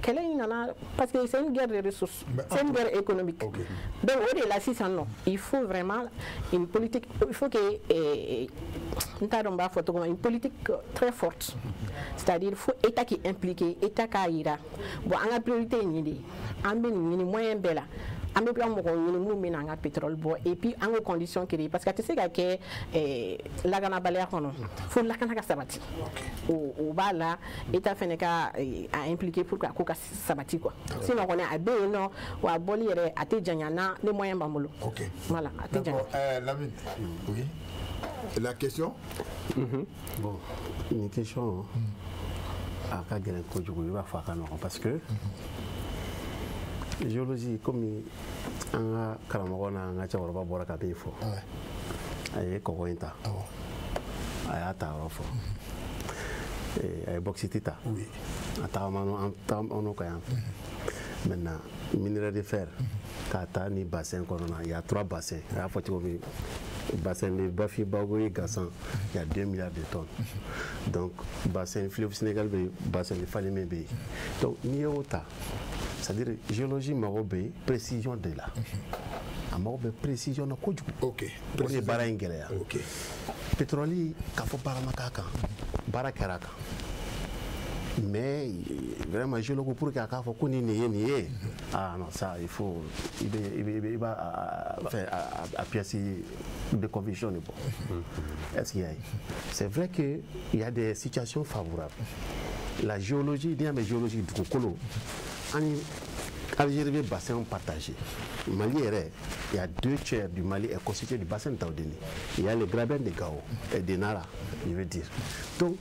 kɛlɛ in nana parce que c'est une guerre de ressources, c'est une guerre économique. Okay. Donc o de la sisan nɔ, il faut vraiment une politique, il faut que n t'a dɔn n b'a fɔ cogo min, une politique très forte. C'est-à-dire il faut État qui est impliqué, État k'a yira. Bon, an ka priorité ye nin de ye, an bɛ nin ɲini moyen bɛɛ la. An bɛ tila mɔgɔw ɲini minnu bɛ na an ka pétrole bɔ et puis an ka condition créer parce que a tɛ se ka kɛ lakanabaliya kɔnɔ, fo lakana ka sabati. O b'a la, État fɛnɛ ka a impliqué pour que a ko ka sabati quoi. Sinon kɔni a bɛ yen nɔ, wa a bɔli yɛrɛ a tɛ janya n'a ni moyen b'an bolo. Ok. Voilà, a tɛ janya. Lamine, oui. La question? Bon, une question a ka gɛlɛn kojugu, i b'a fɔ a ka nɔgɔn parce que géologie, komi an ka karamɔgɔ n'an ka cɛkɔrɔba bɔra ka min fɔ, a ye kɔgɔ in ta, a y'a ta yɔrɔ fɔ, a ye bauxite ta, a tagama an n'o ka yan fɛ. Maintenant, minerai de fer k'a ta ni bassin kɔnɔna, il y a 3 bassins, a y'a fɔ cogo min, bassin de Bafi Bagoé Gassan, il y a 2 milliards de tonnes. Donc bassin fleuve Sénégal bɛ yen, bassin de Falémé bɛ yen. Donc n'i y'o ta, c'est-à-dire géologie mago bɛ précision de la. A mago bɛ précision na kojugu. Ok. O de ye baara in gɛlɛya. Ok. Pétrole k'a fɔ baara ma k'a kan, baara kɛra a kan. Mais vraiment géologue pour que a k'a fɔ ko nin ye nin ye, ah non, ça il faut i b'a fɛn a pièce de conviction de bɔ. Est-ce qu'il y a? C'est vrai que il y a des situations favorables. La géologie, n'i y'a mɛn géologie dugukolo, ani Algérie bɛ bassin partagé. Mali yɛrɛ, il y a 2/3 du Mali est constitué du bassin de Taoudéni. Il y a le graben de Gao et de Nara, je veux dire. Donc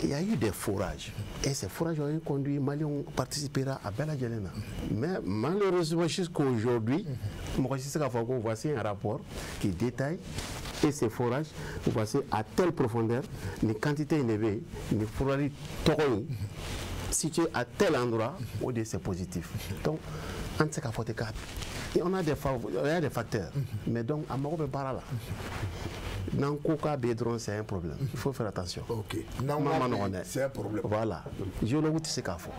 il y a eu des forages et ces forages ont conduit Maliens participera à bɛɛ lajɛlen na. Mais malheureusement jusqu'à aujourd'hui, mɔgɔ si tɛ se k'a fɔ ko voici un rapport qui détaille et ces forages, voici à telle profondeur, ni quantité in de bɛ yen, ni forage tɔgɔ in situé à tel endroit, o de c'est positif. Donc an tɛ se k'a fɔ ten k'a, on a des facteurs, mais donc a mago bɛ baara la. N'an ko k'a bɛ dɔrɔn, c'est un problème. Il faut faire attention. Ok. N'an ma nɔgɔn dɛ. C'est un problème. Voilà. Géologue tɛ se k'a fɔ.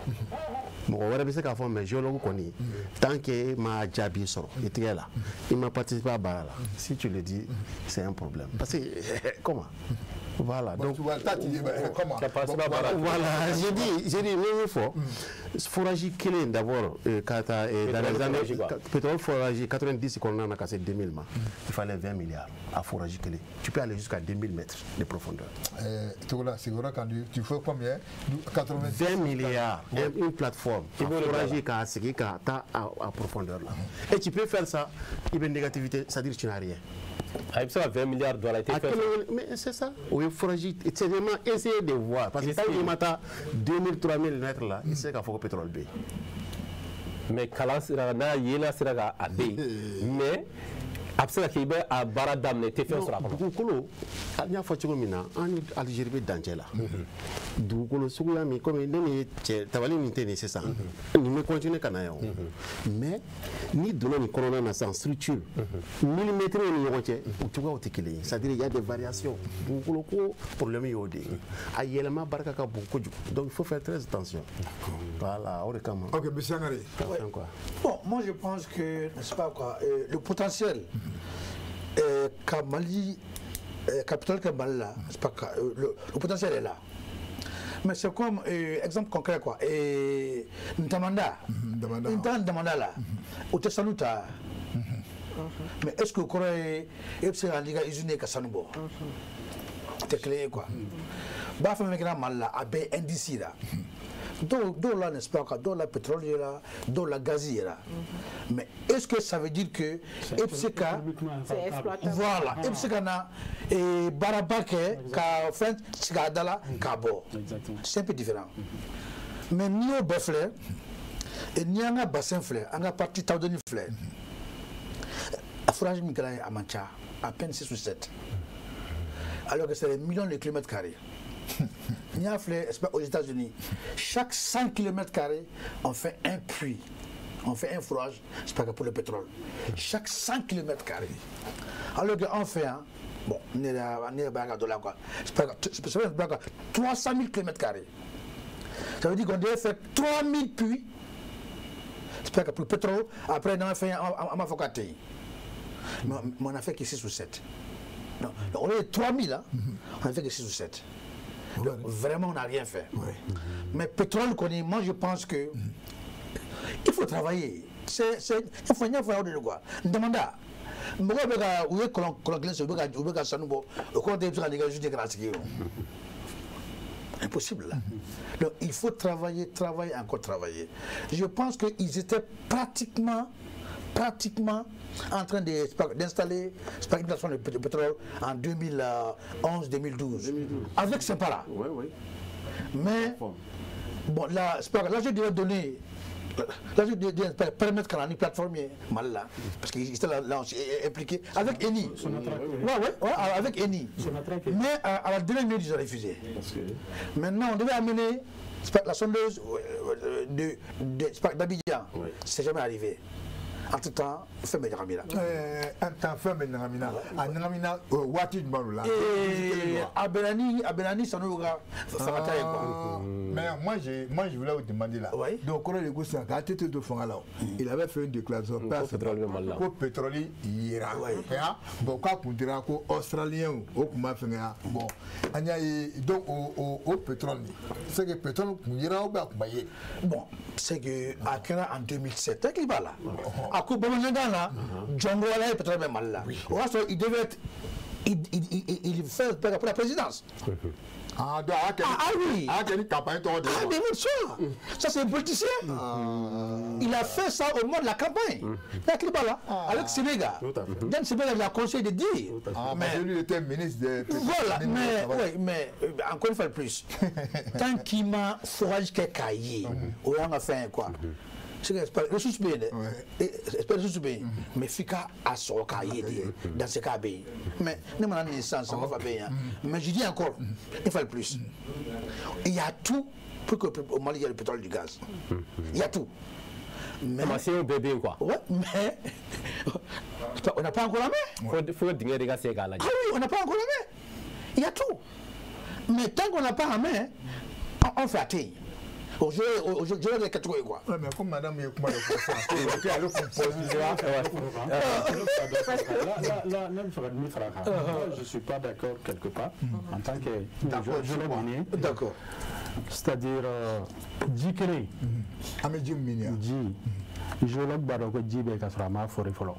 Mɔgɔ wɛrɛ bɛ se k'a fɔ, mais géologue kɔni, tant que e ma jaabi sɔrɔ i tigɛ la, i ma participer a baara la, si tu le dis, c'est un problème. Parce que comment? Voilà. Donc, voilà. J'ai dit, mais il faut forage kelen d'abord, dans les années pétrole forage 90 qu'on a cassé 2000 ma, il fallait 20 milliards à forage kelen. Tu peux aller jusqu'à 2000 mètres de profondeur. Togola, c'est vrai quand tu fais combien? 20 milliards, une plateforme. Forage qui a à profondeur là. Et tu peux faire ça, il y a une négativité, c'est-à-dire que tu n'as rien. A bɛ se ka 20 milliards don a la, i tɛ fɛn sɔrɔ. Mais c'est ça. O ye forage, c'est vraiment essayer de voir parce que tant qu'il ma taa 2000 3000 mètres là, i tɛ se k'a fɔ ko pétrole bɛ yen. Mais kalan sira n'a yela sira kan, a bɛ yen, mais a bɛ se ka kɛ i bɛ a baara daminɛ, i tɛ fɛn sɔrɔ a kɔnɔ. Dugukolo, n y'a fɔ cogo min na, an ni Algérie bɛ dancɛ la. Dugukolo suguya min, komi ne ni cɛ tabali min tɛ nin sisan, nin bɛ continuer ka na yan o. Mais n'i donna nin kɔnɔna na sisan, structure millimètre ni ɲɔgɔn cɛ, u cogoyaw tɛ kelen ye, c'est à dire il y a des variations. Dugukolo ko problème y'o de ye, a yɛlɛma barika ka bon kojugu, donc il faut faire très attention. Voilà, o de kama. Ok, monsieur Sangare. Quoi. Bon, moi je pense que, n'est-ce pas quoi, le potentiel qu'a Mali, capital qu'a Mali là, c'est pas quoi, le potentiel est là. Mais c'est comme exemple concret quoi. Et Ntamanda, Ntamanda là, au Tessaluta. Mais est-ce que vous croyez que c'est la Liga usine ka sanubo? C'est clair quoi. Bah fait maintenant Mali là, a B indice là. D'où là, n'est-ce pas, d'où la pétrole là, d'où la gaz là. Mais est-ce que ça veut dire que FCK, voilà, FCK na et Barabake, ka fin Sigadala, Kabo. C'est un peu différent. Mais ni au Baflé, et ni en a bassin flé, en a partie Taudeni flé. A forage Mikala à Mancha, à peine 6 ou 7. Alors que c'est des millions de kilomètres carrés. Aux États-Unis, chaque 100 km, on fait un puits, on fait un forage, c'est pas pour le pétrole. Chaque 100 km. Alors qu'on fait un, bon, on est là, quoi. C'est pas 300 000 km. Ça veut dire qu'on devait faire 3000 puits, c'est pas pour le pétrole, après on a fait un mafokate. Mais on a fait que 6 ou 7. Non, on est 3000, hein, on a fait que 6 ou 7. Donc, vraiment, on n'a rien fait. Oui. Mais pétrole qu'on est, moi je pense que il faut travailler. C'est il faut quoi. Demanda. Impossible là. Donc il faut travailler, travailler, encore travailler. Je pense qu'ils étaient pratiquement en train d'installer une plateforme de pétrole en 2011-2012, avec Sempara. Oui, oui. Mais, bon, là, là je devais donner, là je devais permettre qu'on ait une plateforme mal là, parce qu'ils étaient là, impliqués, avec Eni. Oui, oui, avec Eni. Mais à la dernière minute, ils ont refusé. Maintenant, on devait amener la sondeuse d'Abidjan. C'est jamais arrivé. En tout temps, fɛn bɛ ɲagamina. En temps, fɛn bɛ ɲagamina. A ɲagamina waati jumɛn de la? A bɛnna ni Sanogo ka fangata ye quoi. Mais moi je voulais vous demander là. Oui. Donc kɔrɔ de ko sisan k'a ATT to fanga la, il avait fait une déclaration. Ko pétrole bɛ Mali la. Ko pétrole yera. Bon k'a kun dira ko australien o kun ma fɛngɛ. Bon an y'a ye donc o pétrole nin, c'est que pétrole kun yera ou bien a kun ma ye? Bon, c'est que a kɛra en 2007. Hakili b'a la. A ko bamanankan na, Django ala ye pétrole bɛ Mali la. O y'a sɔrɔ il devait être, il fait pour la présidence. Ah, donc, ah oui. Ah, une campagne. Ah, mais bien sûr. Ça, c'est un politicien. Il a fait ça au moment de la campagne. Là, avec Sénégal. Dan Sénégal il a conseillé de dire. Ah, mais lui, il était ministre de. Voilà, mais, oui, mais encore une fois de plus, tant qu'il m'a forage quelques cahiers, on a fait quoi. Ressources bien, ressources bien, mais fika a son cahier dans ce cas bien. Mais nous avons une naissance, ça va bien. Mais je dis encore, il faut le plus. Il y a tout pour qu'au Mali il y ait le pétrole et du gaz. Il y a tout. Mais c'est un bébé quoi. Ouais, mais on n'a pas encore la main. Faut que Ah oui, on n'a pas encore la main. Il y a tout. Mais tant qu'on n'a pas la main, on fait atteindre. Aujourd'hui, les catégories quoi. Oui, mais comme madame est là, je ne suis pas d'accord quelque part, en tant que géologue. D'accord. C'est-à-dire, ji kelen. An bɛ ji min yan. Ji. Géologue b'a dɔn ko ji bɛ yen ka sɔrɔ a ma fori fɔlɔ.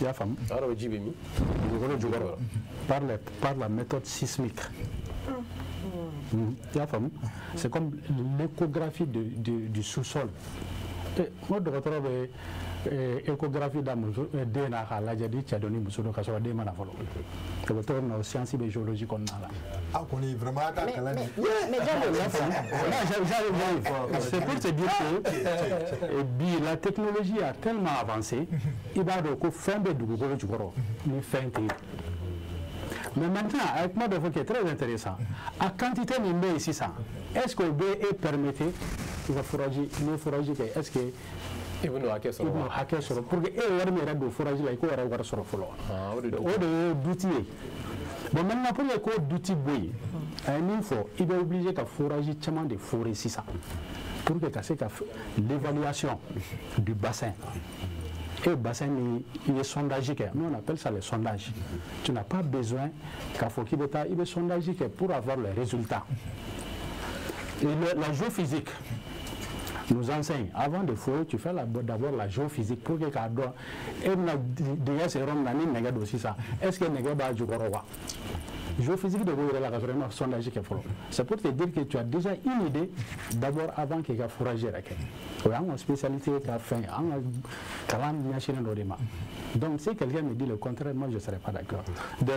I y'a faamu? A yɔrɔ bɛ ji bɛ min? Dugukolo jukɔrɔ. Par la méthode sismique. C'est comme l'échographie du sous-sol. N ko dɔgɔtɔrɔ bɛ échographie da muso den na k'a lajɛ ni cɛ don ni muso don k'a sɔrɔ den ma na fɔlɔ. O bɛ cogo min na o science bɛ géologie kɔnɔna la. A kɔni vraiment a ka kalan nin. Mais c'est pour te dire que bi la technologie a tellement avancé, i b'a dɔn ko fɛn bɛ dugukolo jukɔrɔ ni fɛn tɛ yen. Mais maintenant, avec moi, qui est très intéressant, à quantité de 600, est-ce que vous permettez de forager, est-ce que il vous hacker pour que vous forager là, il faut avoir d'outils. Bon, maintenant, pour les codes d'outils, il est obligé de forager tellement de forêts 600 pour que l'évaluation du bassin. Et le bassin, il est sondagé. Nous, on appelle ça le sondage. Tu n'as pas besoin qu'à Fokibeta, il est sondagé pour avoir les résultats. Et la géophysique nous enseigne. Avant de fouiller, tu fais d'abord la géophysique pour que est-ce que géophysique de vraiment sondage. C'est pour te dire que tu as déjà une idée d'abord avant qu'il y ait fourragé. On a spécialité Donc si quelqu'un me dit le contraire, moi je ne serais pas d'accord.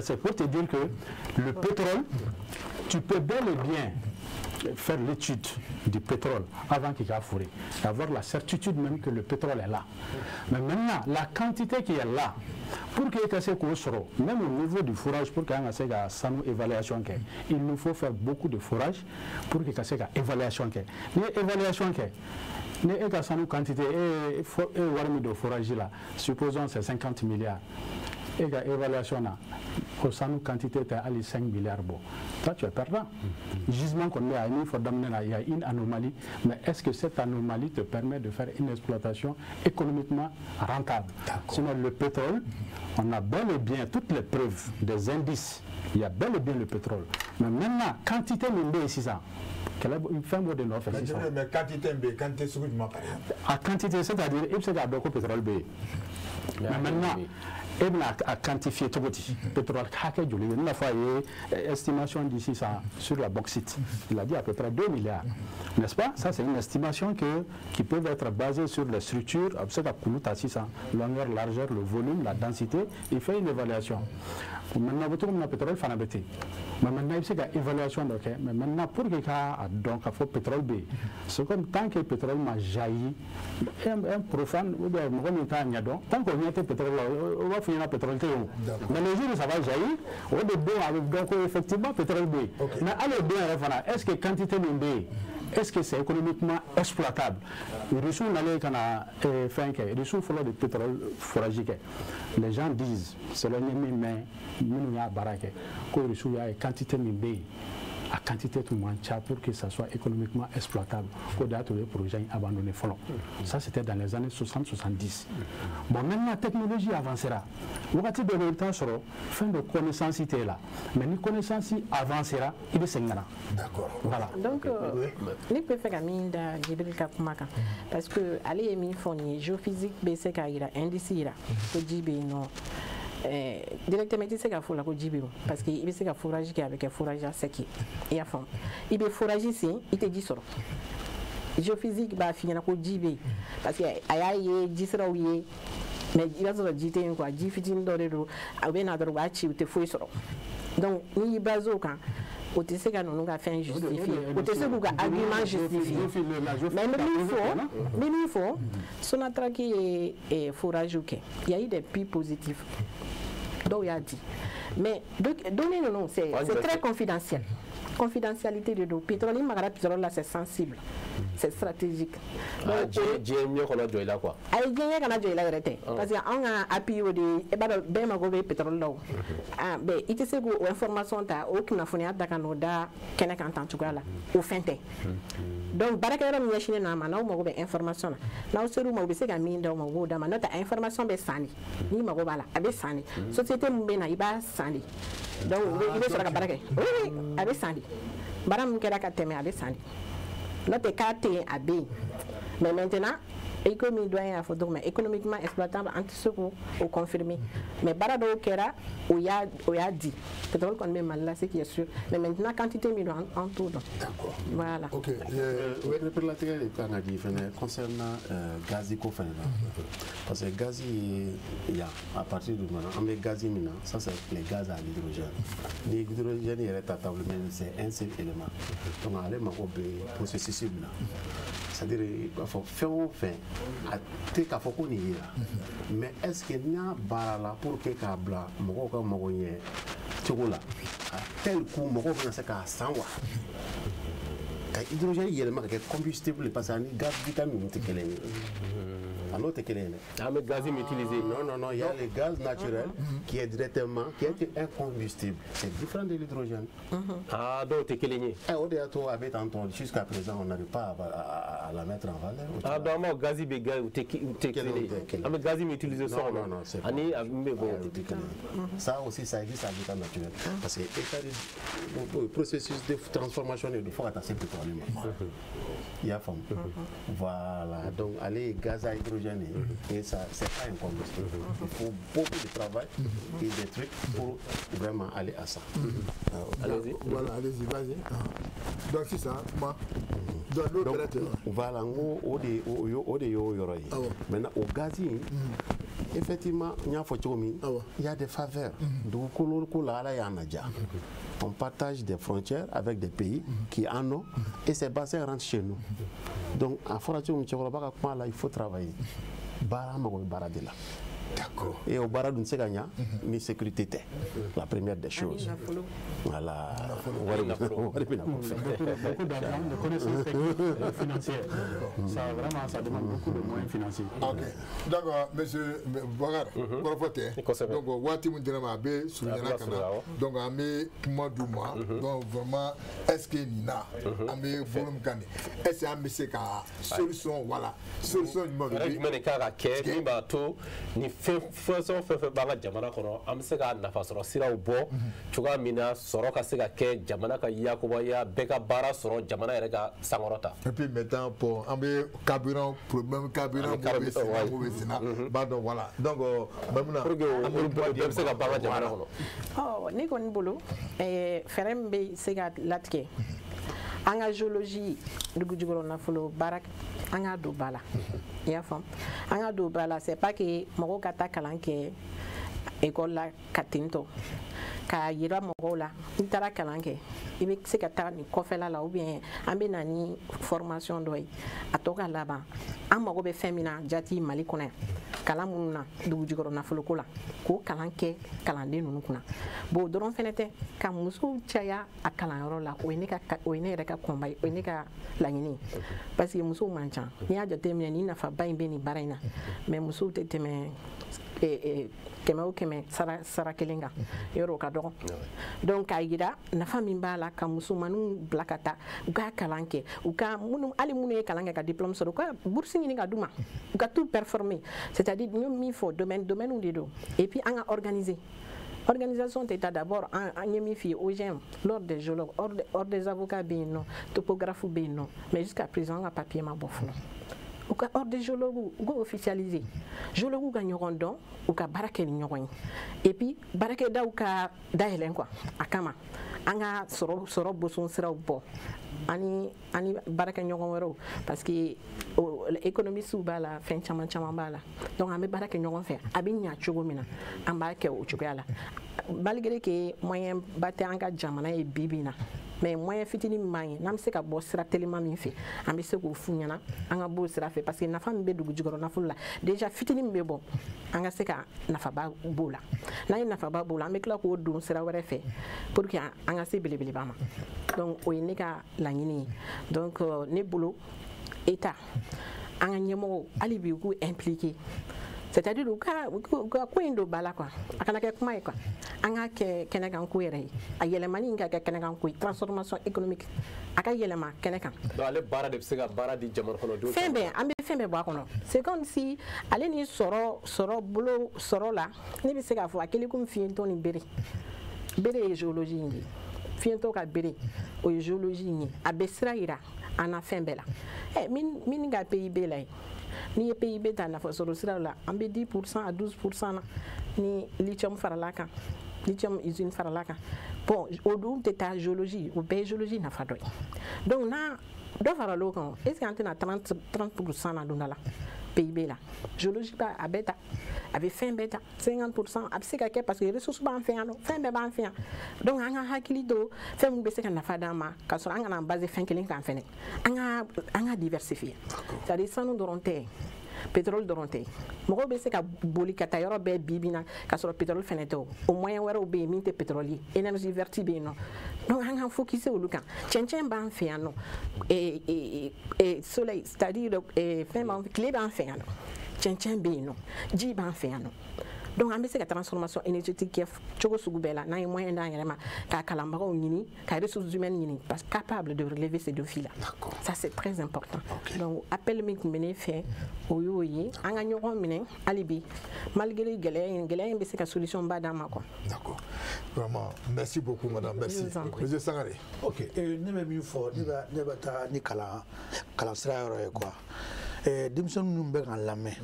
C'est pour te dire que le pétrole, tu peux bel et bien faire l'étude du pétrole avant qu'il ait fourré, avoir la certitude même que le pétrole est là. Mais maintenant, la quantité qui est là, pour qu'il y ait même au niveau du fourrage, pour qu'il y ait une évaluation, il nous faut faire beaucoup de fourrage pour qu'il y ait une évaluation. L'évaluation, une quantité et de fourrage là, supposons c'est 50 milliards. Et l'évaluation là, au quantité est 5 milliards. Bon. Toi, tu es perdant. Gisement qu'on met à une, il y a une anomalie, mais est-ce que cette anomalie te permet de faire une exploitation économiquement rentable? Sinon, le pétrole, on a bel et bien toutes les preuves, des indices, il y a bel et bien le pétrole. Mais maintenant, quantité de 600. Mais quantité B, quantité à quantité, c'est-à-dire, il y a beaucoup de pétrole B. Mais maintenant, il a quantifié tout petit. Pétrole, une fois, estimation d'ici ça sur la bauxite. Il a dit à peu près 2 milliards. N'est-ce pas? Ça, c'est une estimation qui peut être basée sur les structures, longueur, largeur, le volume, la densité. Il fait une évaluation. Maintenant, vous le pétrole, mais maintenant, il y a une évaluation. Mais maintenant, pour que donc, il faut pétrole B. C'est comme tant que le pétrole m'a jailli, un profane, ou bien tant qu'on vient de pétrole, on va finir le pétrole. Mais le jour où ça va jaillir, on va donc effectivement pétrole B. Mais allez bien, est-ce que quantité B, est-ce que c'est économiquement exploitable? Les Russes font de pétrole foragique. Les gens disent, c'est le même, mais nous avons une quantité B. À quantité tout moins pour que ça soit économiquement exploitable. Le projet abandonné. Ça, c'était dans les années 60-70. Bon, maintenant, la technologie avancera. Fin de connaissance là. Mais une connaissance avancera, il est D'accord. Voilà. Donc, je préfère Djibril ka kuma kan parce que ale ye min fɔ nin ye géophysique bɛ se k'a yira indice yira ko ji bɛ yen nɔ. Directement i tɛ se ka fɔ la ko ji bɛ yen parce que i bɛ se ka forage kɛ a bɛ kɛ forage à sec ye i y'a faamu i bɛ forage sen i tɛ ji sɔrɔ géophysique b'a f'i ɲɛna ko ji bɛ yen parce que a y'a ye jisiraw ye mais i b'a sɔrɔ ji tɛ yen quoi ji fitinin dɔ de don a bɛ na dɔrɔn u b'a ci u tɛ foyi sɔrɔ donc n'i y'i basé o kan o tɛ se ka ninnu ka fɛn justifier o tɛ se k'u ka argument justifier mais n bɛ min fɔ Sonatrach ye forage kɛ il y a eu des puits positifs dɔw y'a di mais données ninnu c'est très confidentiel. Confidentialité de l'eau. Pétrole, il m'a pétrole là, c'est sensible, c'est stratégique. Donc, quoi. Parce qu'on a appuyé au pétrole là. Ah, ben, il te sait que information ta, aucune affaire d'Akanoda, Kenakantantuga là, au fin. Donc, barakera mi yashine na ma na o be information na o seru ma o be se ka min da o ma o da ma nota information be sani ni mago bala a be sani société mun be na i b'a sani donc i be sɔrɔ ka baara kɛ oui a be sani baara min kɛra ka tɛmɛ a be sani n'o tɛ k'a tɛ yen a bɛ yen mais maintenant Et comme il doit y avoir, mais économiquement exploitable, an tɛ se k'o confirmer. Mais baara dɔw kɛra, o y'a di. Pétrole kɔni bɛ Mali la, ce qui est sûr. Mais maintenant, quantité min don, an t'o dɔn. D'accord. Voilà. Ok. Perelatigɛ de kan ka di fɛnɛ concernant gazi ko fɛnɛ la. Parce que gazi ye yan, à partir du moment an bɛ gazi min na, ça c'est les gaz à l'hydrogène. Ni hydrogène yɛrɛ ta table même, c'est un seul élément. Donc ale mago bɛ processus min na. C'est-à-dire k'a fɔ fɛn o fɛn a tɛ k'a fɔ ko nin yera. Mais est-ce que n'a baara la pour que k'a bila mɔgɔw ka mago ɲɛ cogo la, à tel coup mɔgɔw bɛna se k'a san wa? Ka hydrogène yɛlɛma ka kɛ combustible, parce que ani gaz butane ninnu tɛ kelen ye. A n'o tɛ kelen ye dɛ. An bɛ gazi min utiliser. Non, non, non, il y a le gaz naturel qui est directement, qui est un combustible. C'est différent de l'hydrogène. Ah, dɔw tɛ kelen ye. O de y'a to a bɛ tan tɔ jusqu'à présent on n'arrive pas à la mettre en valeur. Ah, donc an b'o gazi bɛ gazi u tɛ kelen ye. An bɛ gazi min utiliser so kɔnɔ. Non, non, c'est pas. Ani a min bɛ bɔ. O tɛ kelen ye. Ça aussi, ça existe à l'état naturel. Parce que état de processus de transformation de fo ka taa se pétrole ma. I y'a faamu. Voilà, donc ale ye gaz à hydrogène et ça, c'est pas un combustible. Il faut beaucoup de travail et des trucs pour vraiment aller à ça. Allez-y. Voilà, allez-y, vas-y. Donc c'est ça, moi. Donc l'autre, voilà, o de y'o yɔrɔ ye. Maintenant o gazi in, effectivement, n y'a fɔ cogo min, il y a des faveurs. Dugukolo ko la Ala y'an naja. On partage des frontières avec des pays qui en ont et ces bassins rentrent chez nous. Donc a fɔra cogo min cɛkɔrɔba ka kuma la, il faut travailler. Baara mago bɛ baara de la. D'accord. Et au baara dun tɛ se ka ɲa ni sécurité tɛ. La première des choses. Voilà. Wari bɛ na kɔfɛ. Beaucoup d'argent, de connaissances techniques et financières. Ça, vraiment, ça demande beaucoup de moyens financiers. Ok. Donc, monsieur Boubacar, kɔrɔfɔ tɛ. Donc, waati min dira ma, a bɛ surunyana ka na. Donc, an bɛ kuma d'u ma. Donc, vraiment, est-ce que nin na, an bɛ bolo min kan nin, est-ce que an bɛ se ka solution, voilà, solution jumɛn de bɛ. Fɛɛrɛ jumɛn de kan ka kɛ min b'a to ni fɛn fɛn b'an ka jamana kɔnɔ, an bɛ se ka nafasɔrɔ siraw bɔ cogoya min na sɔrɔ ka se ka kɛ jamana ka yakubaya, bɛɛ ka baara sɔrɔ, jamana yɛrɛ ka sankɔrɔta. Et puis maintenant, bon, an bɛ carburant problème, carburant bɛ senna, mun bɛ senna, b'a dɔn, voilà. Donc Maimouna, pour que olu bɛɛ bɛ se ka ban an ka jamana kɔnɔ. Ɔ ne kɔni bolo, fɛɛrɛ min bɛ se ka latigɛ an ka géologie dugu jukɔrɔ nafolo baara, an k'a don ba la. I y'a faamu, an ka don ba la, c'est pas que mɔgɔw ka taa kalan kɛ école la ka ten tɔ k'a yira mɔgɔw la n'i taara kalan kɛ i bɛ se ka taa nin kɔfɛla la, ou bien an bɛ na ni formation dɔ ye a tɔ ka laban. An mago bɛ fɛn min na jati Mali kɔnɔ yan, kalan minnu na dugu jukɔrɔ nafoloko la, k'o kalan kɛ kalanden ninnu kunna. Bon, o dɔrɔn fɛnɛ tɛ, ka musow caya a kalanyɔrɔ la, o ye ne yɛrɛ ka combat ye, o ye ne ka laɲini ye. Parce que musow man ca. N'i y'a jateminɛ, nin nafaba in bɛ nin baara in na, mais musow tɛ tɛmɛ 100 o 100 sara kelen kan, yɔrɔ o ka dɔgɔ. Donc k'a yira nafa min b'a la, ka musomaninw bila ka taa u ka kalan kɛ, u ka minnu, hali minnu ye kalan kɛ ka diplôme sɔrɔ, u ka bourse ɲini ka d'u ma, u ka tout performer. C'est-à-dire n ye min fɔ, domaine de don. Et puis an ka organiser. Organisation tɛ taa d'abord, an ye min f'i ye, OGM, l'ordre des géologues, ordre des avocats bɛ yen nɔ, topographe bɛ yen nɔ, mais jusqu'à présent an ka papier ma bɔ fɔlɔ. U ka ordre des géologues, u k'o officialiser. Géologues ka ɲɔgɔn dɔn, u ka baara kɛ ni ɲɔgɔn ye. Et puis baarakɛdaw ka dayɛlɛn quoi a kama, an ka sɔrɔ boson siraw bɔ ani baarakɛɲɔgɔn wɛrɛw, parce que économistes b'a la, fɛn caman caman b'a la. Donc an bɛ baara kɛ ɲɔgɔn fɛ, a bɛ ɲa cogo min na, an b'a kɛ o cogoya la. Malgré que moyen ba tɛ an ka jamana ye bi bi in na, mais moyen fitinin min b'an ye, n'an bɛ se ka bɔ sira telima min fɛ, an bɛ se k'o f'u ɲɛna, an ka bɔ o sira fɛ, parce que nafa min bɛ dugu jukɔrɔ nafolo la, déjà fitinin min bɛ bɔ, an ka se ka nafaba b'o la. N'an ye nafaba b'o la, an bɛ tila k'o don sira wɛrɛ fɛ pour que an ka se belebeleba ma. Donc o ye ne ka laɲini ye. Donc ne bolo, État, an ka ɲɛmɔgɔw hali bi u k'u impliquer. C'est-à-dire u ka ko in don ba la quoi, a kana kɛ kuma ye quoi, an k'a kɛ kɛnɛkan ko yɛrɛ ye, a yɛlɛmani in ka kɛ kɛnɛkan ko ye, transformation économique a ka yɛlɛma kɛnɛ kan. Donc ale baara de bɛ se ka baara di jamana kɔnɔdenw. Fɛn bɛɛ, an bɛ fɛn bɛɛ bɔ a kɔnɔ. C'est comme si ale ni sɔrɔ bolo sɔrɔ la, ne bɛ se k'a fɔ a kɛlen komi fiyentɔ ni bere. Bere ye géologie in de ye, fiyentɔ ka bere o ye géologie in ye, a bɛ sira yira an na fɛn bɛɛ la. Ɛ min ka PIB la ye. N'i ye PIB ta nafasɔrɔ siraw la, an bɛ 10% à 12% na ni lithium farala kan, lithium usine farala kan. Bon, o dun tɛ taa géologie, o bɛɛ ye géologie nafa dɔ ye. Donc n'a dɔ farala o kan, est ce que an tɛna 30% na don dɔ la PIB la? Géologie b'a a bɛɛ ta, a bɛ fɛn bɛɛ ta, 50% a bɛ se ka kɛ, parce que ressources b'an fɛ yan nɔ, fɛn bɛɛ b'an fɛ yan. Donc an ka hakili to fɛn min bɛ se ka nafa d'an ma, ka sɔrɔ an kana an baser fɛn kelen kan fɛnɛ, an ka diversifier. C'est à dire sanu dɔrɔn tɛ, pétrole dɔrɔn tɛ. Mɔgɔw bɛ se ka boli ka taa yɔrɔ bɛɛ bi bi in na ka sɔrɔ pétrole fɛnɛ tɛ. O moyen wɛrɛw bɛ yen min tɛ pétrole ye, énergie verte bɛ yen nɔ. Donc an k'an focuser olu kan. Cɛncɛn b'an fɛ yan nɔ, soleil, c'est à dire fɛn b'an, tile b'an fɛ yan nɔ, cɛncɛn bɛ yen nɔ, ji b'an fɛ yan nɔ. Donc an bɛ se ka transformation énergétique kɛ cogo sugu bɛɛ la, n'an ye moyen d'an yɛrɛ ma, ka kalanbagaw ɲini, ka ressources humaines ɲini, parce que capable de relever ces défis là. Ça, c'est très important. Donc appel min tun bɛ ne fɛ, o y'o ye, an ka ɲɔgɔn minɛ hali bi, malgré gɛlɛya in, gɛlɛya in bɛ se ka solution ba d'an ma quoi. D'accord, vraiment, merci beaucoup, madame, merci. Je vous en prie. Monsieur Sangare. Ok, ne bɛ min fɔ, ne bɛ taa ni kalan kalansira yɔrɔ ye quoi. Denmisɛnnin minnu bɛ k'an lamɛn,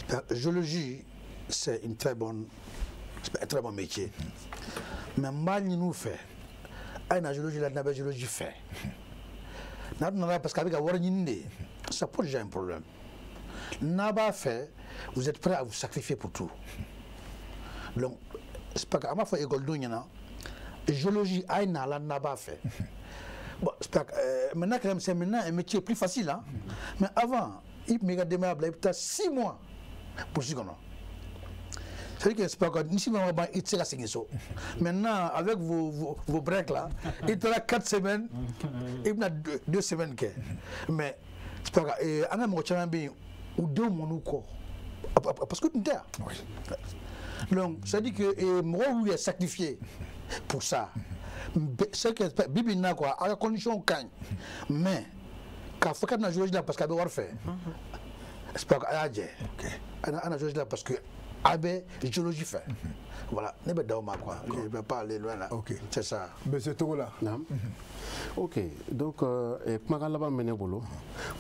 la géologie, c'est une très bonne c'est un très bon métier, mais n b'a ɲini u fɛ, a ye na géologie la n'a bɛ géologie fɛ, n'a nana parce que a bɛ ka wari ɲini de, ça pose déjà un problème. N'a b'a fɛ, vous êtes prêt à vous sacrifier pour tout. Donc c'est pas que an b'a fɔ école ɲɛna, géologie, a ye na la n'a b'a fɛ. Bon, c'est pas que, maintenant, quand même, c'est maintenant un métier plus facile, hein. Mais avant, i tun b'i ka denbaya bila, i bɛ taa 6 mois brousse kɔnɔ. C'est-à-dire que c'est pas que ni 6 mois ma ban, i tɛ se ka segin so. Maintenant, avec vos breaks là, i taara 4 semaines, i bɛna 2 semaines kɛ. Mais c'est pas que an ka mɔgɔ caman bɛ yen, u denw mɔn'u kɔ parce que tun tɛ yan. Donc, c'est-à-dire que mɔgɔw y'u yɛrɛ sacrifier pour ça. C'est que bi bi in na quoi, a ka condition ka ɲi, mais k'a fɔ k'a bɛna géologie la parce que a bɛ wari fɛ, c'est pas que a y'a jɛ. A na géologie la parce que a bɛ géologie fɛ. Voilà, ne bɛ dan o ma quoi. Je vais pas aller loin là. C'est ça. Monsieur Togola. Naam. Ok, donc kumakan laban bɛ ne bolo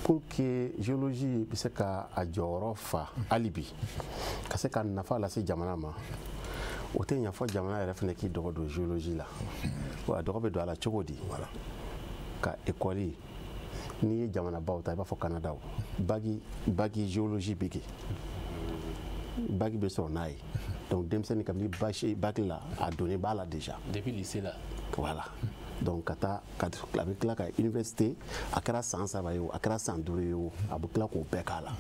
pour que géologie bɛ se ka a jɔyɔrɔ fa hali bi, ka se ka nafa lase jamana ma, o tɛ ɲɛ fɔ jamana yɛrɛ fana k'i dɔgɔ don géologie la. Wa a dɔgɔ bɛ don a la cogo di? Ka école, n'i ye jamanabaw ta, i b'a fɔ Canada, bac géologie bɛ kɛ, bac bɛ sɔrɔ n'a ye. Donc denmisɛnnin kabini bac la, a donnen b'a la déjà. Depuis lycée là. Voilà. Donc ka taa ka a bɛ tila ka université, a kɛra san 3 ye o, a kɛra san 5 ye o, a bɛ tila k'o bɛɛ k'a la.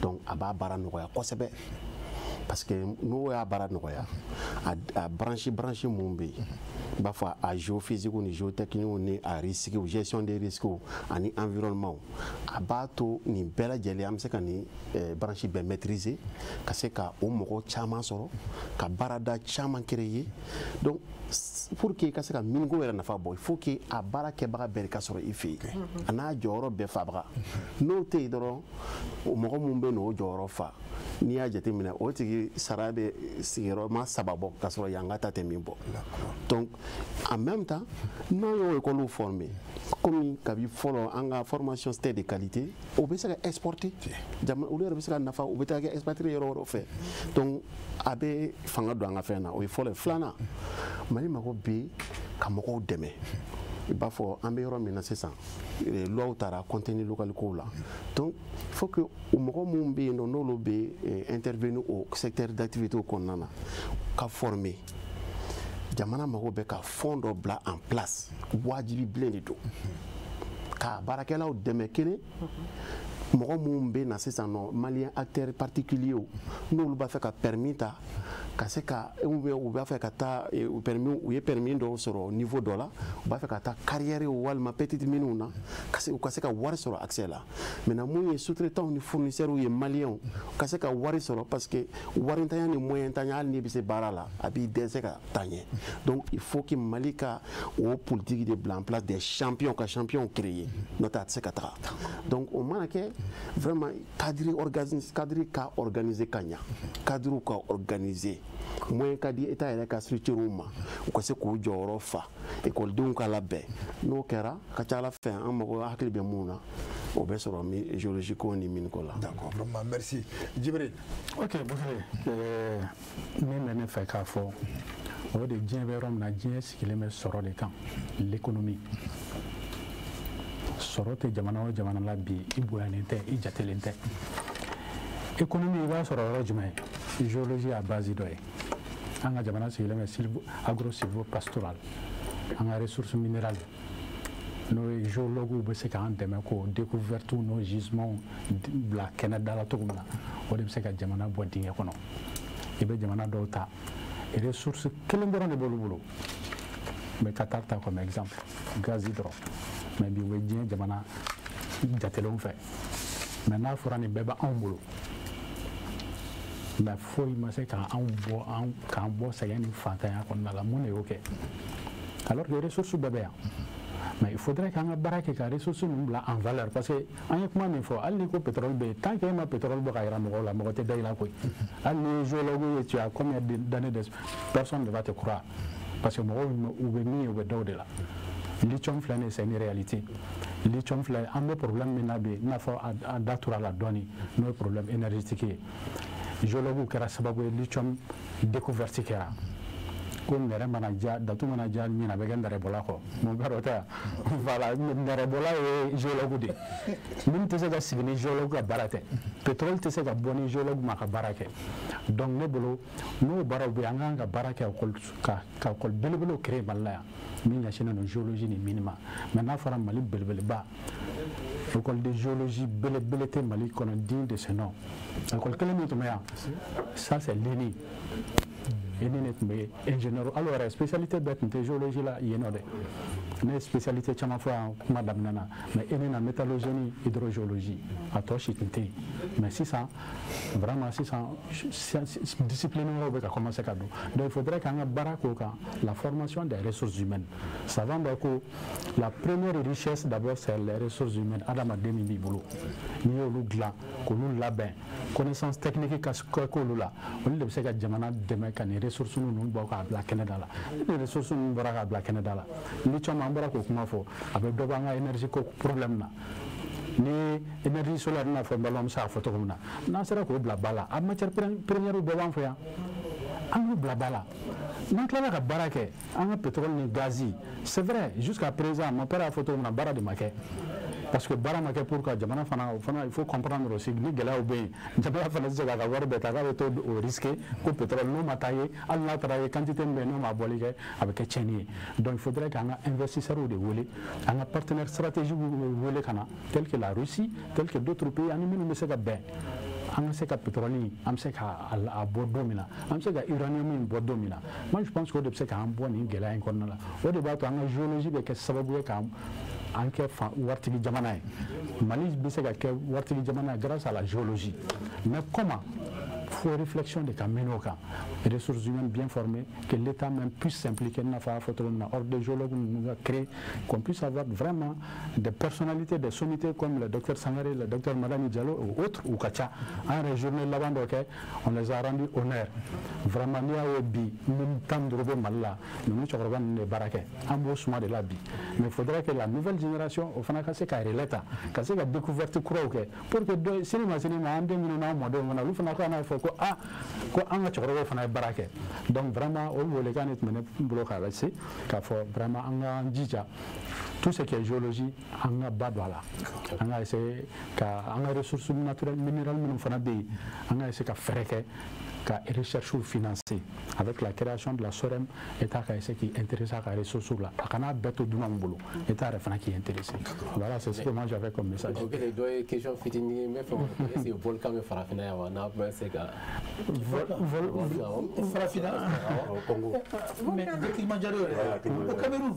Donc a b'a baara nɔgɔya kosɛbɛ, parce que n'o y'a baara nɔgɔya, a branche mun bɛ yen, i b'a fɔ a géophysique ni géotechnique ni a risque, gestion des risques ani environnement, a b'a to nin bɛɛ lajɛlen an bɛ se ka nin branche bɛɛ maîtriser, ka se ka o mɔgɔ caman sɔrɔ, ka baarada caman créer. Donc pour que i ka se ka miniko yɛrɛ nafa bɔ, il faut que a baara kɛbaga bɛɛ de ka sɔrɔ i fɛ yen, a n'a jɔyɔrɔ bɛɛ fabaga. N'o tɛ yen dɔrɔn, o mɔgɔ mun bɛ n'o jɔyɔrɔ fa, n'i y'a jateminɛ, o tigi sara bɛ sigiyɔrɔma 3 bɔ, k'a sɔrɔ yan ka ta tɛ min bɔ. Donc en même temps, n'an y'o école former, komi kabi fɔlɔ an ka formation c'était de qualité, o bɛ se ka exporter jamana, olu yɛrɛ bɛ se ka nafa, u bɛ taa kɛ expatrié yɔrɔ wɛrɛw fɛ. Donc a bɛ fanga don an ka fɛn na. O ye fɔlɔ ye. Filanan, Mali mago bɛ ka mɔgɔw dɛmɛ. I b'a fɔ an bɛ yɔrɔ min na sisan, loi taara contenu local kow la. Donc il faut que o mɔgɔ minnu bɛ yen nɔ, n'olu bɛ intervenir o secteur d'activité kɔnɔna na, ka former. Jamana mago bɛ ka fond dɔ bila en place, wajibi bilen de don, ka baarakɛlaw dɛmɛ. Kelen, mɔgɔ minnu bɛ na sisan nɔ, malien acteurs particuliers, n'olu b'a fɛ ka permis ta, ka se ka, ou bien u b'a fɛ ka taa permis, u ye permis dɔw sɔrɔ niveau dɔ la, u b'a fɛ ka taa carrière walima petite mine na, ka se u ka se ka wari sɔrɔ accès la. Maintenant, mun ye sous-traitants ni fournisseurs ye, maliens u ka se ka wari sɔrɔ, parce que warintanya ni moyentanya, hali n'i bɛ se baara la, a b'i dɛsɛ ka taa ɲɛ. Donc il faut que Mali ka o politique de bila en place, des champions, ka champions créer, n'o tɛ a tɛ se ka taga. Donc o mana kɛ, vraiment cadre ka organiser ka ɲa, cadre ka organiser, moyen ka di état yɛrɛ ka structure ma, u ka se k'u jɔyɔrɔ fa, ekɔlidenw ka labɛn. N'o kɛra, a ka ca Ala fɛ, an mago hakili bɛ mun na, O bɛ sɔrɔ géologie ko ni mine ko la. D'accord, vraiment merci Djibril. Ok, Bukari, min bɛ ne fɛ k'a fɔ, o de diɲɛ bɛ yɔrɔ min na, diɲɛ sigilen bɛ sɔrɔ de kan, l'économie. Sɔrɔ tɛ jamana o jamana la bi, i bonyanen tɛ, i jatelen tɛ. Économie, i b'a sɔrɔ yɔrɔ jumɛn? Géologie y'a base dɔ ye. An ka jamana sigilen bɛ agro silvo pastoral, an ka ressources minérales, n'o ye géologues bɛ se k'an dɛmɛ k'o découverte n'o gisements bila kɛnɛda la cogo min na, o de bɛ se ka jamana bɔ dingɛ kɔnɔ. I bɛ jamana dɔw ta, ressource kelen dɔrɔn de b'olu bolo. N bɛ Qatar ta comme exemple, gazi dɔrɔn, mais bi u bɛ diɲɛ jamana jatelenw fɛ. Mais n'a fɔra nin bɛɛ bɛ anw bolo, mais foyi ma se k'anw bɔ k'an bɔ sɛgɛn ni fantanya kɔnɔna la. Mun de y'o kɛ? Alors que ressources bɛɛ bɛ yan, mais il faudrait qu'an ka baara kɛ ka ressources ninnu bila en valeur, parce que an ye kuma min fɔ, hali n'i ko pétrole bɛ yen, tant que e ma pétrole bɔ ka yira mɔgɔw la, mɔgɔ tɛ da i la koyi. Hali ni ye géologue ye, tu as combien d'années de, personne ne va te croire, parce que mɔgɔw u bɛ min ye, u bɛ dɔw de la. Lithium filɛ nin ye, c'est une réalité. Lithium filɛ, an bɛ problème min na bi, i n'a fɔ a da tora la dɔɔni, n'o ye problème énergétique ye. Géologue kɛra sababu ye lithium découverte kɛra. Ko nɛrɛ mana ja, datu mana ja ɲin, a bɛ kɛ nɛrɛbɔla kɔ. Mun bɛ o tɛ? Voilà, nɛrɛbɔla ye géologue de ye. Min tɛ se ka sigi ni géologue ka baara tɛ, pétrole tɛ se ka bɔ ni géologue ma ka baara kɛ. Donc ne bolo, n'o baaraw bɛ yen, an kan ka baara kɛ ka école belebelew créer Mali la yan min ɲɛsinnen don géologie ni mine ma. Mais n'a fɔra Mali belebeleba, école de géologie belebele tɛ Mali kɔnɔ digne de ce nom. École kelen min tun bɛ yan, ça c'est l'ENI. ENI ne tun bɛ ingénieur, hali o yɛrɛ spécialité bɛɛ tun tɛ géologie la yen nɔ dɛ. Ne ye spécialité caman fɔ yan kuma daminɛ na, mais ENI na métallurgie ni hydrogéologie, a tɔ si tun tɛ yen. Mais sisan vraiment, sisan discipline wɛrɛw bɛ ka commencer ka don. Donc il faudrait qu'an ka baara k'o kan, la formation des ressources humaines. Savant bɛ ko la première richesse d'abord, c'est les ressources humaines. Adamaden min b'i bolo, n'i y'olu dilan k'olu labɛn, connaissance technique ka k'olu la, olu de bɛ se ka jamana dɛmɛ ka nin ressources ninnu bɔ k'a bila kɛnɛda la. Ni ressources ninnu bɔra k'a bila kɛnɛda la, lithium an bɔra k'o kuma fɔ, a bɛ dɔ bɔ an ka énergie ko problème na. Ni énergie solaire n'a fɔ n balimamuso y'a fɔ cogo min na, n'an sera k'o bila ba la, a matière première bɛɛ b'an fɛ yan, an k'u bila ba la. N'an tilala ka baara kɛ an ka pétrole ni gazi, c'est vrai, jusqu'à présent, mon père y'a fɔ cogo min na, baara de ma kɛ. Parce que baara ma kɛ pour que jamana fana, o fana il faut comprendre aussi, ni gɛlɛyaw bɛ yen, jamana fana tɛ se k'a ka wari bɛɛ ta k'a bɛ t'o risquer ko pétrole n'o ma taa ye, hali n'a taara ye, quantité min bɛ yen n'o ma bɔli kɛ, a bɛ kɛ tiɲɛni ye. Donc il faudrait k'an ka investisseurs de wele, an ka partenaires stratégiques wele ka na, tel que la Russie, tel que d'autres pays, ani minnu bɛ se ka bɛn, an ka se ka pétrole, an bɛ se ka a bɔ don min na, an bɛ se ka uranium in bɔ don min na. Moi je pense que o de bɛ se k'an bɔ nin gɛlɛya in kɔnɔna la. O de b'a to an ka géologie bɛ kɛ sababu ye k'an an kɛ waritigi jamana ye. Mali bɛ se ka kɛ waritigi jamana ye grâce à la géologie. Mais comment? Faut réflexion de ka mener o kan, ressources humaines bien formées, que l'État même puisse s'impliquer, n'a fɔ a fɔ cogo min na, ordre de géologue ninnu ka créer, qu'on puisse avoir vraiment des personnalités, des sommités comme le docteur Sangaré, le docteur Madani Diallo ou autres, u ka ca. An yɛrɛ journée laban dɔ kɛ, on les a rendu honneur. Vraiment, n'i y'a ye bi min 15 bɛ Mali la, ninnu cɛkɔrɔba ninnu de ye baara kɛ, an b'o suma de la bi. Mais il faudrait que la nouvelle génération o fana ka se ka relais ta, ka se ka découverte kuraw kɛ, pour que dɔ sini ma sini ma, an den minnu n'an mɔdenw fana, olu fana ka n'a fɔ ko ah, ko an ka cɛkɔrɔbaw fana ye baara kɛ. Donc vraiment, o welekan de tun bɛ ne bolo k'a lase, k'a fɔ vraiment an k'an jija, tout ce qui est géologie, an ka ba don a la, an ka essayer ka an ka ressources naturelles minérales minnu fana bɛ yen, an ka essayer ka fɛɛrɛ kɛ ka recherche financer avec la création de la SOREM. État ka essayer k'i intéresser a ka ressources la, a kana bɛɛ to dunanw bolo, État yɛrɛ fana k'i intéresser. Voilà, c'est ce que moi j'avais comme message. Ok, dɔ ye question fitinin ye n bɛ fɛ, est ce que volcan bɛ farafinna yan wa, n'a bɛ se ka Farafinna? Congo. Mais de Kilimanjaro yɛrɛ, au Cameroun,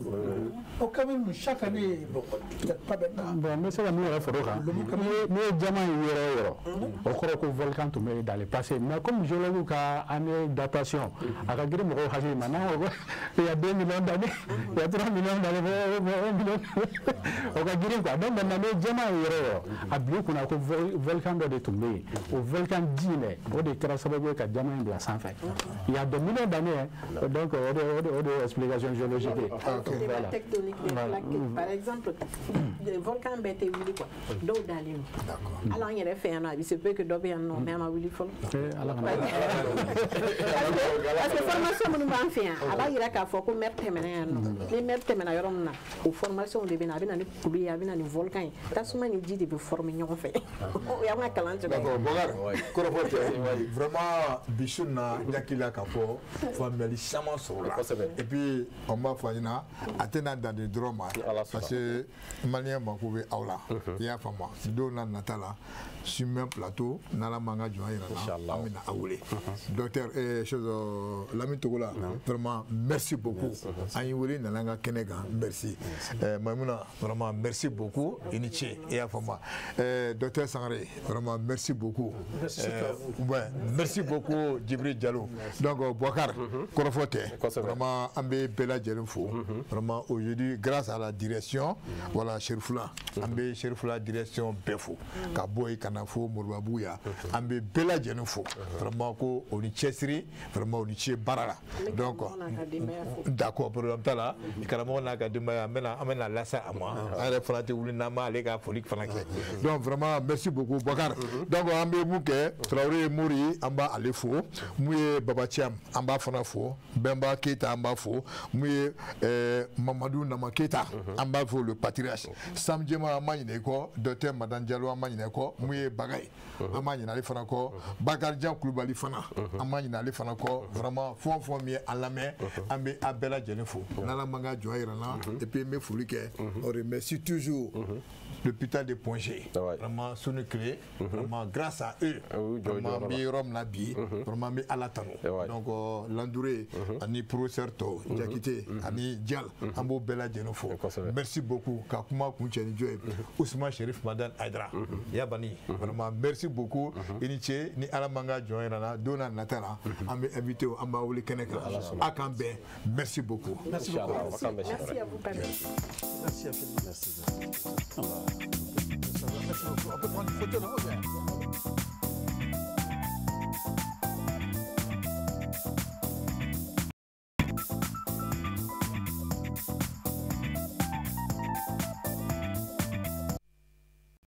au Cameroun chaque année, bon, peut-être pas maintenant. Bon, n bɛ se ka min yɛrɛ fara o kan, n'i ye jama ye yɔrɔ o yɔrɔ, o kɔrɔ ko volcan tun bɛ yen dans le passé. Mais comme géologue ka année datation A ka girin mɔgɔw hakili ma n'an ko il y a 2 millions d'années, il y a 3 millions d'années, 1 million, o ka girin quoi. Donc maintenant ni jɛman ye yɔrɔ o yɔrɔ, a bila i kunna ko volcan dɔ de tun bɛ yen, o volcan ji in dɛ, o de kɛra sababu ye ka jɛman in bila sanfɛ. Il y a des millions d'années, donc o de ye explication géologique ye. Voilà. Tectonique des plaques, par exemple, volcan bɛɛ tɛ wuli quoi, dɔw dalen don. Hali an yɛrɛ fɛ yan nɔ, a bɛ se peut que dɔ bɛ yan nɔ, mais a ma wuli fɔlɔ. Parce que formation minnu b'an fɛ yan, a b'a yira k'a fɔ ko mer tɛmɛna yan nɔ. Ni mer tɛmɛna yɔrɔ min na, o formation de bɛ na, a bɛ na ni kulu ye, a bɛ na ni volcan ye. Tasuma ni ji de bɛ former ɲɔgɔn fɛ. O y'an ka kalan cogoya ye. D'accord, Bokar, kɔrɔfɔ tɛ. Vraiment bi su in na, n hakili la k'a fɔ faamuyali caman sɔrɔla. Et puis on b'a fɔ a ɲɛna, a tɛna dan nin dɔrɔn ma, parce que malien mako bɛ aw la. I y'a faamu, don n'a nata la, sur même plateau, n'Ala m'an ka jɔn yira la, an bɛna a wele. Docteur chose Lamine Togola, vraiment merci beaucoup. An y'i wele nana an ka kɛnɛ kan, merci. Maimouna, vraiment merci beaucoup, i ni ce, i y'a faamu. Docteur Sangare, vraiment merci beaucoup. Merci à vous. Ouais, merci beaucoup Djibril Diallo. Donc Boubacar, kɔrɔfɔ tɛ, vraiment an bɛ bɛɛ lajɛlen fo. Vraiment aujourd'hui grâce à la direction, voilà Cherifula, an bɛ Cherifula direction bɛɛ fo. Ka bɔ yen ka na fo Moribabugu yan, an bɛ bɛɛ lajɛlen fo. Vraiment ko o ni cɛsiri, vraiment o ni ce baara la. Donc d'accord, problème t'a la. Karamɔgɔ n'a ka denbaya, an bɛna lase a ma. An yɛrɛ fana tɛ wuli n'an m'ale ka foli fana kɛ. Donc vraiment merci beaucoup Boubacar. Donc an bɛ mun kɛ, Traoré Mori, an b'ale fo. Mun ye Baba Thiam, an b'a fana fo. Bɛnba Keyita, an b'a fo. Mun ye Mamadou Nama Keyita, an b'a fo, le patriarche. Sam Jema, an ma ɲinɛ i kɔ. Docteur Madame Diallo, an ma ɲinɛ i kɔ. Mun ye Bagaye, an ma ɲinɛ ale fana kɔ. Bakarijan Kulubali fana, an ma ɲinɛ ale fana kɔ. Vraiment fɛn o fɛn min ye an lamɛn, an bɛ a bɛɛ lajɛlen fo. N'Ala m'an ka jɔn yira n na, et puis n bɛ foli kɛ. On remercie toujours l'hôpital de Point G. Vraiment sous clé, vraiment grâce à eux, vraiment n bɛ yɔrɔ min na bi, vraiment n bɛ Ala tanu. Donc Landouré ani professeur tɔw, Jakite ani Dial, an b'o bɛɛ lajɛlen fo. Merci beaucoup. Ka kuma kuncɛ ni jɔ ye, Ousmane Chérif Madane Aïdara Yabani, vraiment merci beaucoup. I ni ce, ni Ala m'an ka jɔn yira n na, don n'a nata la, an bɛ invité, an b'a wele kɛnɛ kan. A k'an bɛn. Merci beaucoup. Merci beaucoup. Merci à vous. Merci infiniment. Merci. Merci beaucoup. On peut prendre une photo, non?